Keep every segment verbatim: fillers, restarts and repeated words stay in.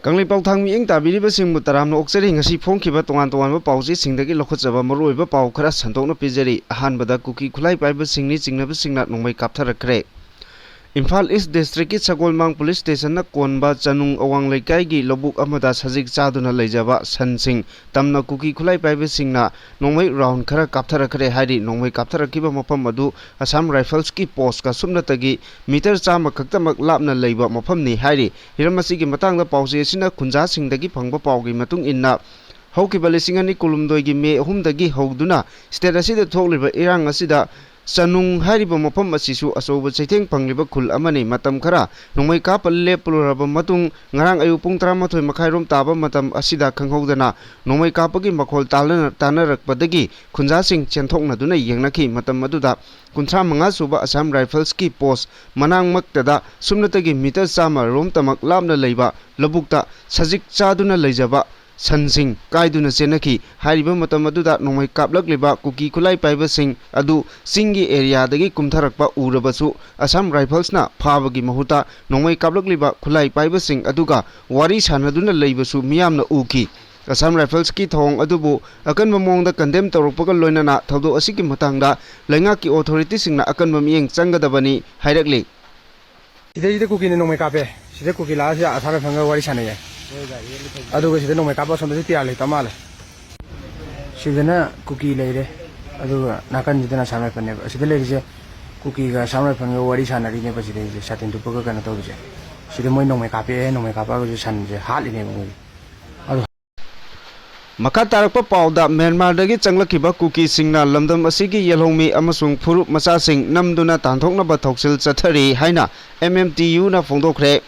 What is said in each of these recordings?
ꯀꯪꯂꯩꯄꯥꯛ ꯊꯥꯡ ꯃꯤꯠꯌꯦꯡ ꯇꯥꯕꯤꯔꯤꯕꯁꯤꯡꯕꯨ ꯇꯔꯥꯝꯅ ꯑꯣꯛꯆꯔꯤ꯫ ꯉꯁꯤ ꯐꯣꯡꯈꯤꯕ ꯇꯣꯉꯥꯟ ꯇꯣꯉꯥꯟꯕ ꯄꯥꯎꯆꯦꯁꯤꯡꯗꯒꯤ ꯂꯧꯈꯠꯆꯕ ꯃꯔꯨꯑꯣꯏꯕ ꯄꯥꯎ ꯈꯔ ꯁꯟꯗꯣꯛꯅ ꯄꯤꯖꯔꯤ꯫ ꯑꯍꯥꯟꯕꯗ ꯀꯨꯀꯤ ꯈꯨꯠꯂꯥꯏ ꯄꯥꯏꯕꯁꯤꯡꯅꯤ ꯆꯤꯡꯅꯕꯁꯤꯡꯅ ꯅꯣꯡꯃꯩ ꯀꯥꯞꯊꯔꯛꯈ꯭ꯔꯦ꯫ ꯏꯝꯐꯥꯜ ꯏꯁ ꯗꯤꯁꯇ꯭ꯔꯤꯛꯀꯤ ꯁꯒꯣꯜꯃꯥꯡ ꯄꯨꯂꯤꯁ ꯁ꯭ꯇꯦꯁꯟꯅ ꯀꯣꯟꯕ ꯆꯅꯨꯡ ꯑꯋꯥꯡ ꯂꯩꯀꯥꯏꯒꯤ ꯂꯧꯕꯨꯛ ꯑꯃꯗ ꯁꯖꯤꯛ ꯆꯥꯗꯨꯅ ꯂꯩꯖꯕ ꯁꯟꯁꯤꯡ ꯇꯝꯅ ꯀꯨꯀꯤ ꯈꯨꯠꯂꯥꯏ ꯄꯥꯏꯕꯁꯤꯡꯅ ꯅꯣꯡꯃꯩ ꯔꯥꯎꯟ ꯈꯔ ꯀꯥꯞꯊꯔꯛꯈ꯭ꯔꯦ ꯍꯥꯏꯔꯤ꯫ ꯅꯣꯡꯃꯩ ꯀꯥꯞꯊꯔꯛꯈꯤꯕ ꯃꯐꯝ ꯑꯗꯨ ꯑꯁꯥꯝ ꯔꯥꯏꯐꯜꯁꯀꯤ ꯄꯣꯁꯀ ꯁꯨꯞꯅꯇꯒꯤ ꯃꯤꯇꯔ ꯆꯥꯝꯃ ꯈꯛꯇꯃꯛ ꯂꯥꯞꯅ ꯂꯩꯕ ꯃꯐꯝꯅꯤ ꯍꯥꯏꯔꯤ꯫ ꯍꯤꯔꯝ ꯑꯁꯤꯒꯤ ꯃꯇꯥꯡꯗ ꯄꯥꯎꯆꯦ ꯑꯁꯤꯅ ꯈꯨꯟꯖꯥꯁꯤꯡꯗꯒꯤ ꯐꯪꯕ ꯄꯥꯎꯒꯤ ꯃꯇꯨꯡ ꯏꯟꯅ, ꯍꯧꯈꯤꯕ ꯂꯤꯁꯤꯡ ꯑꯅꯤ ꯀꯨꯟꯍꯨꯝꯗꯣꯏꯒꯤ ꯃꯦ ꯑꯍꯨꯝꯗꯒꯤ ꯍꯧꯗꯨꯅ ꯁ꯭ꯇꯦꯠ ꯑꯁꯤꯗ ꯊꯣꯛꯂꯤꯕ ꯏꯔꯥꯡ ꯑꯁꯤꯗ ꯆꯅꯨꯡ ꯍꯥꯏꯔꯤꯕ ꯃꯐꯝ ꯑꯁꯤꯁꯨ ꯑꯆꯧꯕ ꯆꯩꯊꯦꯡ ꯐꯪꯂꯤꯕ ꯈꯨꯜ ꯑꯃꯅꯤ꯫ ꯃꯇꯝ ꯈꯔ ꯅꯣꯡꯃꯩ ꯀꯥꯞꯄ ꯂꯦꯞꯂꯨꯔꯕ ꯃꯇꯨꯡ, ꯉꯔꯥꯡ ꯑꯌꯨꯛ ꯄꯨꯡ ꯇꯔꯥꯃꯥꯊꯣꯏ ꯃꯈꯥꯏꯔꯣꯝ ꯇꯥꯕ ꯃꯇꯝ ꯑꯁꯤꯗ ꯈꯪꯍꯧꯗꯅ ꯅꯣꯡꯃꯩ ꯀꯥꯞꯄꯒꯤ ꯃꯈꯣꯜ ꯇꯥꯂꯅ-, ꯇꯥꯅꯔꯛꯄꯗꯒꯤ ꯈꯨꯟꯖꯥꯁꯤꯡ ꯆꯦꯟꯊꯣꯛꯅꯗꯨꯅ ꯌꯦꯡꯅꯈꯤ꯫ ꯃꯇꯝ ꯑꯗꯨꯗ ꯀꯨꯟꯊ꯭ꯔꯥ ꯃꯉꯥ ꯁꯨꯕ ꯑꯁꯥꯝ ꯔꯥꯏꯐꯜꯁꯀꯤ ꯄꯣꯁ ꯃꯅꯥꯛꯃꯛꯇꯗ ꯁꯨꯞꯅꯇꯒꯤ ꯃꯤꯇꯔ ꯆꯥꯝꯃ ꯔꯣꯝꯇꯃꯛ ꯂꯥꯞꯅ ꯂꯩꯕ ꯂꯧꯕꯨꯛꯇ ꯁꯖꯤꯛ ꯆꯥꯗꯨꯅ ꯂꯩꯖꯕ ꯁꯟꯁꯤꯡ ꯀꯥꯏꯗꯨꯅ ꯆꯦꯟꯅꯈꯤ꯫ ꯍꯥꯏꯔꯤꯕ ꯃꯇꯝ ꯑꯗꯨꯗ ꯅꯣꯡꯃꯩ ꯀꯥꯞꯂꯛꯂꯤꯕ ꯀꯨꯀꯤ ꯈꯨꯠꯂꯥꯏ ꯄꯥꯏꯕꯁꯤꯡ ꯑꯗꯨ ꯆꯤꯡꯒꯤ ꯑꯦꯔꯤꯌꯥꯗꯒꯤ ꯀꯨꯝꯊꯔꯛꯄ ꯎꯔꯕꯁꯨ, ꯑꯁꯥꯝ ꯔꯥꯏꯐꯜꯁꯅ ꯐꯥꯕꯒꯤ ꯃꯍꯨꯠꯇ ꯅꯣꯡꯃꯩ ꯀꯥꯞꯂꯛꯂꯤꯕ ꯈꯨꯠꯂꯥꯏ ꯄꯥꯏꯕꯁꯤꯡ ꯑꯗꯨꯒ ꯋꯥꯔꯤ ꯁꯥꯟꯅꯗꯨꯅ ꯂꯩꯕꯁꯨ ꯃꯤꯌꯥꯝꯅ ꯎꯈꯤ꯫ ꯑꯁꯥꯝ ꯔꯥꯏꯐꯜꯁꯀꯤ ꯊꯧꯑꯣꯡ ꯑꯗꯨꯕꯨ ꯑꯀꯟꯕ ꯃꯑꯣꯡꯗ ꯀꯟꯗꯦꯝ ꯇꯧꯔꯛꯄꯒ ꯂꯣꯏꯅꯅ ꯊꯧꯗꯣꯛ ꯑꯁꯤꯒꯤ ꯃꯇꯥꯡꯗ ꯂꯩꯉꯥꯛꯀꯤ ꯑꯣꯊꯣꯔꯤꯇꯤꯁꯤꯡꯅ ꯑꯀꯟꯕ ꯃꯤꯠꯌꯦꯡ ꯆꯪꯒꯗꯕꯅꯤ ꯍꯥꯏꯔꯛꯂꯤ꯫ ꯁꯤꯗꯩꯁꯤꯗ ꯀꯨꯀꯤꯅ ꯅꯣꯡꯃꯩ ꯀꯥꯞꯄꯦ꯫ ꯁꯤꯗ ꯀꯨꯀꯤ ꯂꯥꯛꯑ ꯁꯤꯗ ꯑꯁꯥꯝ ꯔꯥꯏꯐꯜꯒ ꯋꯥꯔꯤ ꯁꯥꯟꯅꯩꯌꯦ꯫ ꯑꯗꯨꯒ ꯁꯤꯗ ꯅꯣꯡꯃꯩ ꯀꯥꯞꯄ ꯑꯁꯣꯝꯗꯁꯨ ꯇꯤꯌꯥꯔ ꯂꯩꯇ ꯃꯥꯜꯂꯦ꯫ ꯁꯤꯗꯅ ꯀꯨꯀꯤ ꯂꯩꯔꯦ, ꯑꯗꯨꯒ ꯅꯥꯀꯟꯁꯤꯗꯅ ꯑꯁꯥꯝ ꯔꯥꯏꯐꯜꯅꯦꯕ꯫ ꯑꯁꯤꯗ ꯂꯩꯔꯤꯁꯦ ꯀꯨꯀꯤꯒ ꯑꯁꯥꯝ ꯔꯥꯏꯐꯜꯒ ꯋꯥꯔꯤ ꯁꯥꯟꯅꯔꯤꯅꯦꯕ꯫ ꯁꯤꯗꯩꯁꯦ ꯁꯥꯇꯤꯟ ꯇꯨꯞꯄꯒ ꯀꯩꯅꯣ ꯇꯧꯔꯤꯁꯦ꯫ ꯁꯤꯗ ꯃꯣꯏ ꯅꯣꯡꯃꯩ ꯀꯥꯞꯄꯛꯑꯦ, ꯅꯣꯡꯃꯩ ꯀꯥꯞꯄꯛꯑꯒꯁꯨ ꯁꯟꯁꯦ ꯍꯥꯠꯂꯤꯅꯦꯕ ꯃꯣꯏꯒꯤ꯫ ꯑꯗꯣ ꯃꯈꯥ ꯇꯥꯔꯛꯄ ꯄꯥꯎꯗ, ꯃ꯭ꯌꯥꯟꯃꯥꯔꯗꯒꯤ ꯆꯪꯂꯛꯈꯤꯕ ꯀꯨꯀꯤꯁꯤꯡꯅ ꯂꯝꯗꯝ ꯑꯁꯤꯒꯤ ꯌꯦꯜꯍꯧꯃꯤ ꯑꯃꯁꯨꯡ ꯐꯨꯔꯨꯞ ꯃꯆꯥꯁꯤꯡ ꯅꯝꯗꯨꯅ ꯇꯥꯟꯊꯣꯛꯅꯕ ꯊꯧꯁꯤꯜ ꯆꯠꯊꯔꯤ ꯍꯥꯏꯅ ꯑꯦꯝ ꯑꯦꯝ ꯇꯤ ꯌꯨꯅ ꯐꯣꯡꯗꯣꯛꯈ꯭ꯔꯦ꯫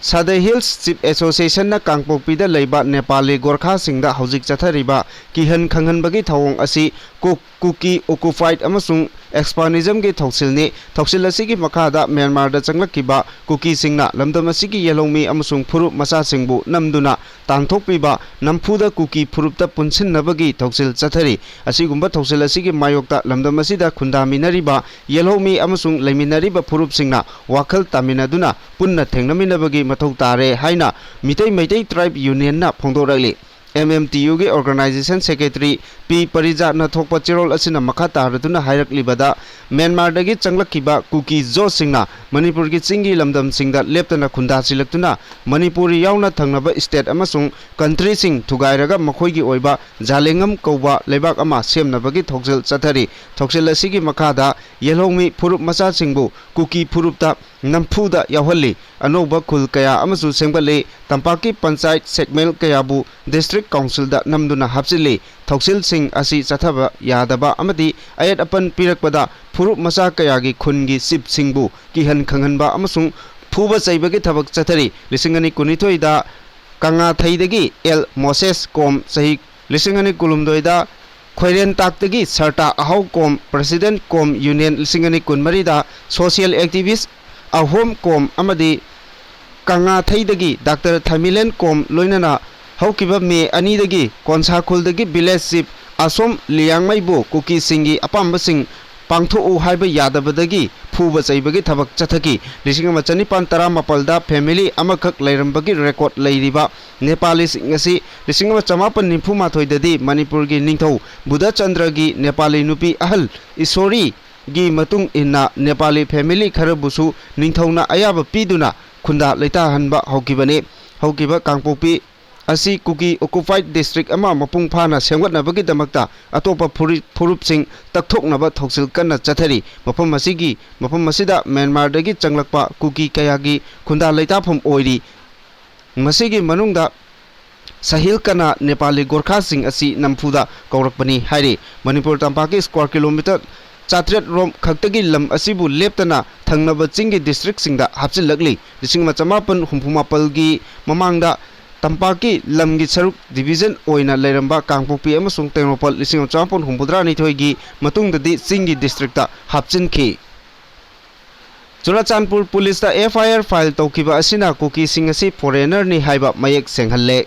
ꯁꯥꯗꯩ ꯍꯤꯜꯁ ꯆꯤꯞ ꯑꯦꯁꯣꯁꯤꯌꯦꯁꯟꯅ ꯀꯥꯡꯄꯣꯛꯄꯤꯗ ꯂꯩꯕ ꯅꯦꯄꯥꯂꯤ ꯒꯣꯔꯈꯥꯁꯤꯡꯗ ꯍꯧꯖꯤꯛ ꯆꯠꯊꯔꯤꯕ ꯀꯤꯍꯟ ꯈꯪꯍꯟꯕꯒꯤ ꯊꯧꯑꯣꯡ ꯑꯁꯤ ꯀꯨꯛ ꯀꯨꯀꯤ ꯑꯣꯀꯨꯄꯥꯏꯗ ꯑꯃꯁꯨꯡ ꯑꯦꯛꯁꯄꯥꯅꯤꯖꯝꯒꯤ ꯊꯧꯁꯤꯜꯅꯤ꯫ ꯊꯧꯁꯤꯜ ꯑꯁꯤꯒꯤ ꯃꯈꯥꯗ ꯃ꯭ꯌꯥꯟꯃꯥꯔꯗ ꯆꯪꯂꯛꯈꯤꯕ ꯀꯨꯀꯤꯁꯤꯡꯅ ꯂꯝꯗꯝ ꯑꯁꯤꯒꯤ ꯌꯦꯜꯍꯧꯃꯤ ꯑꯃꯁꯨꯡ ꯐꯨꯔꯨꯞ ꯃꯆꯥꯁꯤꯡꯕꯨ ꯅꯝꯗꯨꯅ ꯇꯥꯟꯊꯣꯛꯄꯤꯕ, ꯅꯝꯐꯨꯗ ꯀꯨꯀꯤ ꯐꯨꯔꯨꯞꯇ ꯄꯨꯟꯁꯤꯟꯅꯕꯒꯤ ꯊꯧꯁꯤꯜ ꯆꯠꯊꯔꯤ꯫ ꯑꯁꯤꯒꯨꯝꯕ ꯊꯧꯁꯤꯜ ꯑꯁꯤꯒꯤ ꯃꯥꯌꯣꯛꯇ ꯂꯝꯗꯝ ꯑꯁꯤꯗ ꯈꯨꯟꯗꯥꯃꯤꯟꯅꯔꯤꯕ ꯌꯦꯜꯍꯧꯃꯤ ꯑꯃꯁꯨꯡ ꯂꯩꯃꯤꯟꯅꯔꯤꯕ ꯐꯨꯔꯨꯞꯁꯤꯡꯅ ꯋꯥꯈꯜ ꯇꯥꯃꯤꯟꯅꯗꯨꯅ ꯄꯨꯟꯅ ꯊꯦꯡꯅꯃꯤꯟꯅꯕꯒꯤ ꯃꯊꯧ ꯇꯥꯔꯦ ꯍꯥꯏꯅ ꯃꯤꯇꯩ ꯃꯩꯇꯩ ꯇ꯭ꯔꯥꯏꯕ ꯌꯨꯅꯤꯌꯟꯅ ꯐꯣꯡꯗꯣꯔꯛꯂꯤ꯫ ꯑꯦꯝ ꯑꯦꯝ ꯇꯤ ꯌꯨꯒꯤ ꯑꯣꯔꯒꯅꯥꯏꯖꯦꯁꯟ ꯁꯦꯀ꯭ꯔꯦꯇꯔꯤ ꯄꯤ ꯄꯔꯤꯖꯥꯠꯅ ꯊꯣꯛꯄ ꯆꯦꯔꯣꯜ ꯑꯁꯤꯅ ꯃꯈꯥ ꯇꯥꯔꯗꯨꯅ ꯍꯥꯏꯔꯛꯂꯤꯕꯗ, ꯃ꯭ꯌꯥꯟꯃꯥꯔꯗꯒꯤ ꯆꯪꯂꯛꯈꯤꯕ ꯀꯨꯀꯤ ꯖꯣꯁꯤꯡꯅ ꯃꯅꯤꯄꯨꯔꯒꯤ ꯆꯤꯡꯒꯤ ꯂꯝꯗꯝꯁꯤꯡꯗ ꯂꯦꯞꯇꯅ ꯈꯨꯟꯗꯥꯁꯤꯜꯂꯛꯇꯨꯅ ꯃꯅꯤꯄꯨꯔ ꯌꯥꯎꯅ ꯊꯪꯅꯕ ꯁ꯭ꯇꯦꯠ ꯑꯃꯁꯨꯡ ꯀꯟꯇ꯭ꯔꯤꯁꯤꯡ ꯊꯨꯒꯥꯏꯔꯒ ꯃꯈꯣꯏꯒꯤ ꯑꯣꯏꯕ ꯖꯥꯂꯦꯡꯉꯝ ꯀꯧꯕ ꯂꯩꯕꯥꯛ ꯑꯃ ꯁꯦꯝꯅꯕꯒꯤ ꯊꯧꯁꯤꯜ ꯆꯠꯊꯔꯤ꯫ ꯊꯧꯁꯤꯜ ꯑꯁꯤꯒꯤ ꯃꯈꯥꯗ ꯌꯦꯜꯍꯧꯃꯤ ꯐꯨꯔꯨꯞ ꯃꯆꯥꯁꯤꯡꯕꯨ ꯀꯨꯀꯤ ꯐꯨꯔꯨꯞꯇ ꯅꯝꯐꯨꯗ ꯌꯥꯎꯍꯜꯂꯤ꯫ ꯑꯅꯧꯕ ꯈꯨꯜ ꯀꯌꯥ ꯑꯃꯁꯨ ꯁꯦꯝꯒꯠꯂꯤ꯫ ꯇꯝꯄꯥꯛꯀꯤ ꯄꯟꯆꯥꯌꯠ ꯁꯦꯒꯃꯦꯟ ꯀꯌꯥꯕꯨ ꯗꯤꯁꯇ꯭ꯔꯤꯛ ꯀꯥꯎꯟꯁꯤꯜꯗ ꯅꯝꯗꯨꯅ ꯍꯥꯞꯆꯤꯜꯂꯤ꯫ ꯊꯧꯁꯤꯜꯁꯤꯡ ꯑꯁꯤ ꯆꯠꯊꯕ ꯌꯥꯗꯕ ꯑꯃꯗꯤ ꯑꯌꯦꯠ ꯑꯄꯟ ꯄꯤꯔꯛꯄꯗ ꯐꯨꯔꯨꯞ ꯃꯆꯥ ꯀꯌꯥꯒꯤ ꯈꯨꯟꯒꯤ ꯆꯤꯞꯁꯤꯡꯕꯨ ꯀꯤꯍꯟ ꯈꯪꯍꯟꯕ ꯑꯃꯁꯨꯡ ꯐꯨꯕ ꯆꯩꯕꯒꯤ ꯊꯕꯛ ꯆꯠꯊꯔꯤ꯫ ꯂꯤꯁꯤꯡ ꯑꯅꯤ ꯀꯨꯟꯅꯤꯊꯣꯏꯗ ꯀꯪꯂꯥꯊꯩꯗꯒꯤ ꯑꯦꯜ ꯃꯣꯁꯦꯁ ꯀꯣꯝ, ꯆꯍꯤ ꯂꯤꯁꯤꯡ ꯑꯅꯤ ꯀꯨꯟꯍꯨꯝꯗꯣꯏꯗ ꯈꯣꯏꯔꯦꯟꯇꯥꯛꯇꯒꯤ ꯁꯔꯇꯥ ꯑꯍꯥꯎ ꯀꯣꯝ, ꯄ꯭ꯔꯦꯁꯤꯗꯦꯟꯠ ꯀꯣꯝ ꯌꯨꯅꯤꯌꯟ, ꯂꯤꯁꯤꯡ ꯑꯅꯤ ꯀꯨꯟꯃꯔꯤꯗ ꯁꯣꯁꯤꯌꯦꯜ ꯑꯦꯛꯇꯤꯚꯤꯁꯠ ꯑꯍꯣꯝ ꯀꯣꯝ ꯑꯃꯗꯤ ꯀꯪꯂꯥꯊꯩꯗꯒꯤ ꯗꯥꯛꯇꯔ ꯊꯥꯏꯃꯤꯂꯦꯟ ꯀꯣꯝ ꯂꯣꯏꯅꯅ ꯍꯧꯈꯤꯕ ꯃꯦ ꯑꯅꯤꯗꯒꯤ ꯀꯣꯟꯁꯥꯈꯨꯜꯗꯒꯤ ꯚꯤꯂꯦꯖ ꯆꯤꯐ ꯑꯁꯣꯝ ꯂꯤꯌꯥꯡꯃꯩꯕꯨ ꯀꯨꯀꯤꯁꯤꯡꯒꯤ ꯑꯄꯥꯝꯕꯁꯤꯡ ꯄꯥꯡꯊꯣꯛꯎ ꯍꯥꯏꯕ ꯌꯥꯗꯕꯗꯒꯤ ꯐꯨꯕ ꯆꯩꯕꯒꯤ ꯊꯕꯛ ꯆꯠꯊꯈꯤ꯫ ꯂꯤꯁꯤꯡ ꯑꯃ ꯆꯅꯤꯄꯥꯟ ꯇꯔꯥꯃꯥꯄꯜꯗ ꯐꯦꯃꯤꯂꯤ ꯑꯃꯈꯛ ꯂꯩꯔꯝꯕꯒꯤ ꯔꯦꯀꯣꯔꯗ ꯂꯩꯔꯤꯕ ꯅꯦꯄꯥꯂꯤꯁꯤꯡ ꯑꯁꯤ ꯂꯤꯁꯤꯡ ꯑꯃ ꯆꯃꯥꯄꯟ ꯅꯤꯐꯨ ꯃꯥꯊꯣꯏꯗꯗꯤ ꯃꯅꯤꯄꯨꯔꯒꯤ ꯅꯤꯡꯊꯧ ꯕꯨꯙꯆꯟꯗ꯭ꯔꯒꯤ ꯅꯦꯄꯥꯂꯤ ꯅꯨꯄꯤ ꯑꯍꯜ ꯏꯁꯣꯔꯤꯒꯤ ꯃꯇꯨꯡ ꯏꯟꯅ ꯅꯦꯄꯥꯂꯤ ꯐꯦꯃꯤꯂꯤ ꯈꯔꯕꯨꯁꯨ ꯅꯤꯡꯊꯧꯅ ꯑꯌꯥꯕ ꯄꯤꯗꯨꯅ ꯈꯨꯟꯗꯥ ꯂꯩꯇꯥꯍꯟꯕ ꯍꯧꯈꯤꯕꯅꯤ꯫ ꯍꯧꯈꯤꯕ ꯀꯥꯡꯄꯣꯛꯄꯤ ꯑꯁꯤ ꯀꯨꯀꯤ ꯑꯣꯀꯨꯄꯥꯏꯗ ꯗꯤꯁꯇ꯭ꯔꯤꯛ ꯑꯃ ꯃꯄꯨꯡ ꯐꯥꯅ ꯁꯦꯝꯒꯠꯅꯕꯒꯤꯗꯃꯛꯇ ꯑꯇꯣꯞꯄ ꯐꯨꯔꯤ-, ꯐꯨꯔꯨꯞꯁꯤꯡ ꯇꯛꯊꯣꯛꯅꯕ ꯊꯧꯁꯤꯜ ꯀꯟꯅ ꯆꯠꯊꯔꯤ꯫ ꯃꯐꯝ ꯑꯁꯤꯒꯤ, ꯃꯐꯝ ꯑꯁꯤꯗ ꯃ꯭ꯌꯥꯟꯃꯥꯔꯗꯒꯤ ꯆꯪꯂꯛꯄ ꯀꯨꯀꯤ ꯀꯌꯥꯒꯤ ꯈꯨꯟꯗꯥ ꯂꯩꯇꯥꯐꯝ ꯑꯣꯏꯔꯤ꯫ ꯃꯁꯤꯒꯤ ꯃꯅꯨꯡꯗ ꯁꯍꯤꯜ ꯀꯅꯥ ꯅꯦꯄꯥꯂꯤ ꯒꯣꯔꯈꯥꯁꯤꯡ ꯑꯁꯤ ꯅꯝꯐꯨꯗ ꯀꯧꯔꯛꯄꯅꯤ ꯍꯥꯏꯔꯤ꯫ ꯃꯅꯤꯄꯨꯔ ꯇꯝꯄꯥꯛꯀꯤ ꯁ꯭ꯀ꯭ꯋꯥꯔ ꯀꯤꯂꯣꯃꯤꯇꯔ ꯆꯥꯇ꯭ꯔꯦꯠ ꯔꯣꯝ ꯈꯛꯇꯒꯤ ꯂꯝ ꯑꯁꯤꯕꯨ ꯂꯦꯞꯇꯅ ꯊꯪꯅꯕ ꯆꯤꯡꯒꯤ ꯗꯤꯁꯇ꯭ꯔꯤꯛꯁꯤꯡꯗ ꯍꯥꯞꯆꯤꯜꯂꯛꯂꯤ꯫ ꯂꯤꯁꯤꯡ ꯑꯃ ꯆꯃꯥꯄꯟ ꯍꯨꯝꯐꯨ ꯃꯥꯄꯜꯒꯤ ꯃꯃꯥꯡꯗ ꯇꯝꯄꯥꯛꯀꯤ ꯂꯝꯒꯤ ꯁꯔꯨꯛ division ꯑꯣꯏꯅ ꯂꯩꯔꯝꯕ ꯀꯥꯡꯄꯣꯛꯄꯤ ꯑꯃꯁꯨꯡ ꯇꯦꯡꯅꯧꯄꯜ ꯂꯤꯁꯤꯡ ꯑꯃ ꯆꯥꯃꯥꯄꯟ ꯍꯨꯝꯐꯨꯇꯔꯥꯅꯤꯊꯣꯏꯒꯤ ꯃꯇꯨꯡꯗꯗꯤ ꯆꯤꯡꯒꯤ districtꯇ ꯍꯥꯞꯆꯤꯟꯈꯤ꯫ Churachandpur ꯄꯨꯂꯤꯁꯇ F I R file ꯇꯧꯈꯤꯕ ꯑꯁꯤꯅ ꯀꯨꯀꯤꯁꯤꯡ ꯑꯁꯤ foreignerꯅꯤ ꯍꯥꯏꯕ ꯃꯌꯦꯛ ꯁꯦꯡꯍꯜꯂꯦ꯫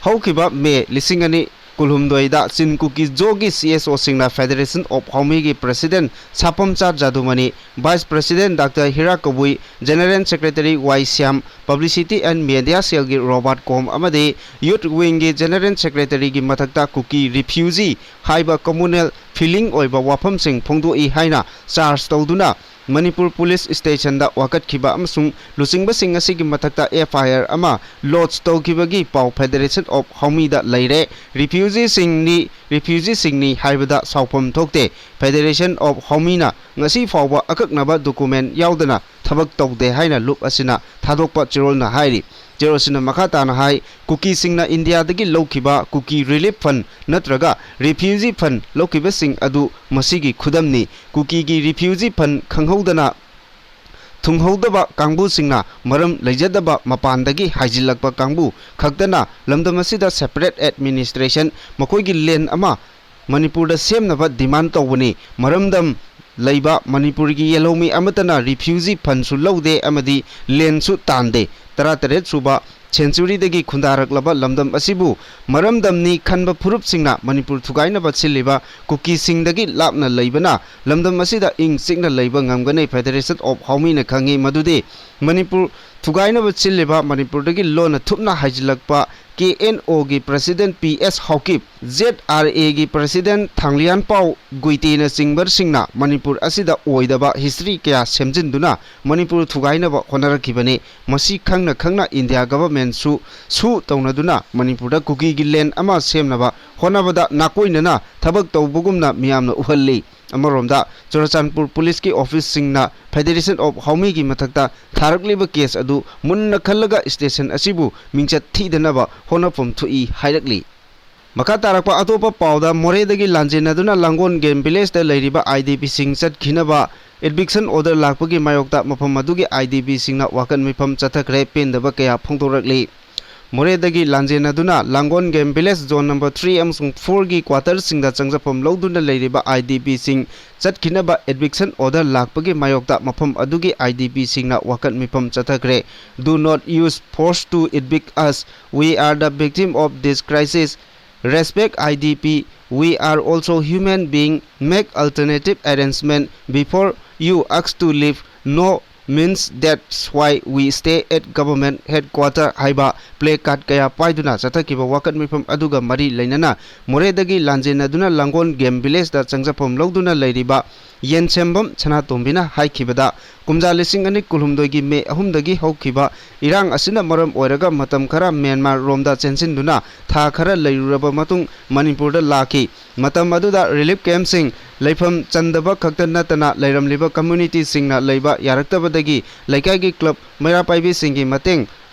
ꯍꯧꯈꯤꯕ ꯃꯦ ꯂꯤꯁꯤꯡ ꯑꯅꯤ ꯀꯨꯟꯍꯨꯝꯗꯣꯏꯗ ꯆꯤꯟ ꯀꯨꯀꯤ ꯖꯣꯒꯤ C S Oꯁꯤꯡꯅ Federation of Haomiꯒꯤ president ꯁꯥꯄꯝꯆꯥ ꯖꯥꯗꯨꯃꯅꯤ, vice president Doctor Hira Kabui, general secretary Y Shyam, publicity and media cellꯒꯤ ꯔꯣꯕꯥꯔꯠ ꯀꯣꯝ ꯑꯃꯗꯤ youth wingꯒꯤ general secretaryꯒꯤ ꯃꯊꯛꯇ ꯀꯨꯀꯤ refugee ꯍꯥꯏꯕ communal feeling ꯑꯣꯏꯕ ꯋꯥꯐꯝꯁꯤꯡ ꯐꯣꯡꯗꯣꯛꯏ ꯍꯥꯏꯅ charge ꯇꯧꯗꯨꯅ ꯃꯅꯤꯄꯨꯔ ꯄꯨꯂꯤꯁ ꯁ꯭ꯇꯦꯁꯟꯗ ꯋꯥꯀꯠꯈꯤꯕ ꯑꯃꯁꯨꯡ ꯂꯨꯆꯤꯡꯕꯁꯤꯡ ꯑꯁꯤꯒꯤ ꯃꯊꯛꯇ F I R ꯑꯃ lodge ꯇꯧꯈꯤꯕꯒꯤ ꯄꯥꯎ Federation of Haomiꯗ ꯂꯩꯔꯦ꯫ Refugeeꯁꯤꯡꯅꯤ, refugeeꯁꯤꯡꯅꯤ ꯍꯥꯏꯕꯗ ꯁꯥꯎꯐꯝ ꯊꯣꯛꯇꯦ꯫ Federation of Haomiꯅ ꯉꯁꯤ ꯐꯥꯎꯕ ꯑꯀꯛꯅꯕ document ꯌꯥꯎꯗꯅ ꯊꯕꯛ ꯇꯧꯗꯦ ꯍꯥꯏꯅ ꯂꯨꯞ ꯑꯁꯤꯅ ꯊꯥꯗꯣꯛꯄ ꯆꯦꯔꯣꯜꯅ ꯍꯥꯏꯔꯤ꯫ ꯆꯦꯔꯣꯜ ꯑꯁꯤꯅ ꯃꯈꯥ ꯇꯥꯅ ꯍꯥꯏ, ꯀꯨꯀꯤꯁꯤꯡꯅ ꯏꯟꯗꯤꯌꯥꯗꯒꯤ ꯂꯧꯈꯤꯕ ꯀꯨꯀꯤ relief fund ꯅꯠꯇ꯭ꯔꯒ refugee fund ꯂꯧꯈꯤꯕꯁꯤꯡ ꯑꯗꯨ ꯃꯁꯤꯒꯤ ꯈꯨꯗꯝꯅꯤ꯫ ꯀꯨꯀꯤꯒꯤ refugee fund ꯈꯪꯍꯧꯗꯅ, ꯊꯨꯡꯍꯧꯗꯕ ꯀꯥꯡꯕꯨꯁꯤꯡꯅ ꯃꯔꯝ ꯂꯩꯖꯗꯕ ꯃꯄꯥꯟꯗꯒꯤ ꯍꯥꯏꯖꯤꯜꯂꯛꯄ ꯀꯥꯡꯕꯨ ꯈꯛꯇꯅ ꯂꯝꯗꯝ ꯑꯁꯤꯗ separate administration, ꯃꯈꯣꯏꯒꯤ land ꯑꯃ ꯃꯅꯤꯄꯨꯔꯗ ꯁꯦꯝꯅꯕ demand ꯇꯧꯕꯅꯤ꯫ ꯃꯔꯝꯗꯝ ꯂꯩꯕ ꯃꯅꯤꯄꯨꯔꯒꯤ ꯌꯦꯜꯍꯧꯃꯤ ꯑꯃꯠꯇꯅ refugee fundꯁꯨ ꯂꯧꯗꯦ ꯑꯃꯗꯤ landꯁꯨ ꯇꯥꯟꯗꯦ꯫ ꯇꯔꯥꯇꯔꯦꯠ ꯁꯨꯕ centuryꯗꯒꯤ ꯈꯨꯟꯗꯥꯔꯛꯂꯕ ꯂꯝꯗꯝ ꯑꯁꯤꯕꯨ ꯃꯔꯝꯗꯝꯅꯤ ꯈꯟꯕ ꯐꯨꯔꯨꯞꯁꯤꯡꯅ ꯃꯅꯤꯄꯨꯔ ꯊꯨꯒꯥꯏꯅꯕ ꯁꯤꯜꯂꯤꯕ ꯀꯨꯀꯤꯁꯤꯡꯗꯒꯤ ꯂꯥꯞꯅ ꯂꯩꯕꯅ ꯂꯝꯗꯝ ꯑꯁꯤꯗ ꯏꯪ ꯆꯤꯛꯅ ꯂꯩꯕ ꯉꯝꯒꯅꯤ꯫ Federation of Haomiꯅ ꯈꯪꯉꯤ ꯃꯗꯨꯗꯤ ꯃꯅꯤꯄꯨꯔ ꯊꯨꯒꯥꯏꯅꯕ ꯁꯤꯜꯂꯤꯕ ꯃꯅꯤꯄꯨꯔꯗꯒꯤ ꯂꯣꯟꯅ ꯊꯨꯞꯅ ꯍꯥꯏꯖꯤꯜꯂꯛꯄ K N Oꯒꯤ president P S Haokip, Z R Aꯒꯤ president ꯊꯥꯡꯂꯤꯌꯥꯟꯄꯥꯎ ꯒꯨꯏꯇꯦꯅꯆꯤꯡꯕꯁꯤꯡꯅ Manipur ꯑꯁꯤꯗ ꯑꯣꯏꯗꯕ history ꯀꯌꯥ ꯁꯦꯝꯖꯤꯟꯗꯨꯅ ꯃꯅꯤꯄꯨꯔ ꯊꯨꯒꯥꯏꯅꯕ ꯍꯣꯠꯅꯔꯛꯈꯤꯕꯅꯤ꯫ ꯃꯁꯤ ꯈꯪꯅ ꯈꯪꯅ ꯏꯟꯗꯤꯌꯥ governmentꯁꯨ ꯁꯨ ꯇꯧꯅꯗꯨꯅ ꯃꯅꯤꯄꯨꯔꯗ ꯀꯨꯀꯤꯒꯤ land ꯑꯃ ꯁꯦꯝꯅꯕ ꯍꯣꯠꯅꯕꯗ ꯅꯥꯀꯣꯏꯅꯅ ꯊꯕꯛ ꯇꯧꯕꯒꯨꯝꯅ ꯃꯤꯌꯥꯝꯅ ꯎꯍꯜꯂꯤ꯫ ꯑꯃꯔꯣꯝꯗ ꯆꯨꯔꯥꯆꯥꯟꯄꯨꯔ ꯄꯨꯂꯤꯁꯀꯤ officeꯁꯤꯡꯅ Federation of Haomiꯒꯤ ꯃꯊꯛꯇ ꯊꯥꯔꯛꯂꯤꯕ case ꯑꯗꯨ ꯃꯨꯟꯅ ꯈꯜꯂꯒ station ꯑꯁꯤꯕꯨ ꯃꯤꯡꯆꯠ ꯊꯤꯗꯅꯕ ꯍꯣꯠꯅꯐꯝ ꯊꯣꯛꯏ ꯍꯥꯏꯔꯛꯂꯤ꯫ ꯃꯈꯥ ꯇꯥꯔꯛꯄ ꯑꯇꯣꯞꯄ ꯄꯥꯎꯗ, ꯃꯣꯔꯦꯗꯒꯤ ꯂꯥꯟꯖꯦꯟꯅꯗꯨꯅ ꯂꯥꯡꯒꯣꯜ game villageꯇ ꯂꯩꯔꯤꯕ IDPꯁꯤꯡ ꯆꯠꯈꯤꯅꯕ eviction order ꯂꯥꯛꯄꯒꯤ ꯃꯥꯌꯣꯛꯇ ꯃꯐꯝ ꯑꯗꯨꯒꯤ IDPꯁꯤꯡꯅ ꯋꯥꯀꯠ ꯃꯤꯐꯝ ꯆꯠꯊꯈ꯭ꯔꯦ꯫ ꯄꯦꯟꯗꯕ ꯀꯌꯥ ꯐꯣꯡꯗꯣꯔꯛꯂꯤ꯫ ꯃꯣꯔꯦꯗꯒꯤ ꯂꯥꯟꯖꯦꯟꯅꯗꯨꯅ Langol game village zone number three ꯑꯃꯁꯨꯡ ꯐꯣꯔꯒꯤ ꯀ꯭ꯋꯥꯇꯔꯁꯤꯡꯗ ꯆꯪꯖꯐꯝ ꯂꯧꯗꯨꯅ ꯂꯩꯔꯤꯕ ꯑꯥꯏ ꯗꯤ ꯄꯤꯁꯤꯡ ꯆꯠꯈꯤꯅꯕ ꯏꯚꯤꯛꯁꯟ ꯑꯣꯔꯗꯔ ꯂꯥꯛꯄꯒꯤ ꯃꯥꯌꯣꯛꯇ ꯃꯐꯝ ꯑꯗꯨꯒꯤ ꯑꯥꯏ ꯗꯤ ꯄꯤꯁꯤꯡꯅ ꯋꯥꯀꯠ ꯃꯤꯐꯝ ꯆꯠꯊꯈ꯭ꯔꯦ꯫ Do not use force to evict us. We are the victim of this crisis. Respect I D P. We are also human being. Make alternative arrangement before you ask to leave. No means that's why we stay at government headquarter ꯍꯥꯏꯕ play card ꯀꯌꯥ ꯄꯥꯏꯗꯨꯅ ꯆꯠꯊꯈꯤꯕ ꯋꯥꯀꯠ ꯃꯤꯐꯝ ꯑꯗꯨꯒ ꯃꯔꯤ ꯂꯩꯅꯅ ꯃꯣꯔꯦꯗꯒꯤ ꯂꯥꯟꯖꯦꯟꯅꯗꯨꯅ ꯂꯥꯡꯒꯣꯜ ꯒꯦꯝ ꯚꯤꯂꯦꯖꯇ ꯆꯪꯖꯐꯝ ꯂꯧꯗꯨꯅ ꯂꯩꯔꯤꯕ ꯌꯦꯟꯁꯦꯝꯕꯝ ꯁꯅꯥꯇꯣꯝꯕꯤꯅ ꯍꯥꯏꯈꯤꯕꯗ, ꯀꯨꯝꯖꯥ ꯂꯤꯁꯤꯡ ꯑꯅꯤ ꯀꯨꯟꯍꯨꯝꯗꯣꯏꯒꯤ ꯃꯦ ꯑꯍꯨꯝꯗꯒꯤ ꯍꯧꯈꯤꯕ ꯏꯔꯥꯡ ꯑꯁꯤꯅ ꯃꯔꯝ ꯑꯣꯏꯔꯒ ꯃꯇꯝ ꯈꯔ ꯃ꯭ꯌꯥꯟꯃꯥꯔ ꯔꯣꯝꯗ ꯆꯦꯟꯁꯤꯟꯗꯨꯅ ꯊꯥ ꯈꯔ ꯂꯩꯔꯨꯔꯕ ꯃꯇꯨꯡ ꯃꯅꯤꯄꯨꯔꯗ ꯂꯥꯛꯈꯤ꯫ ꯃꯇꯝ ꯑꯗꯨꯗ ꯔꯤꯂꯤꯐ ꯀꯦꯝꯞꯁꯤꯡ ꯂꯩꯐꯝ ꯆꯟꯗꯕ ꯈꯛꯇ ꯅꯠꯇꯅ ꯂꯩꯔꯝꯂꯤꯕ ꯀꯝꯃ꯭ꯌꯨꯅꯤꯇꯤꯁꯤꯡꯅ ꯂꯩꯕ ꯌꯥꯔꯛꯇꯕꯗꯒꯤ ꯂꯩꯀꯥꯏꯒꯤ ꯀ꯭ꯂꯕ ꯃꯩꯔꯥ ꯄꯥꯏꯕꯤꯁꯤꯡꯒꯤ ꯃꯇꯦꯡ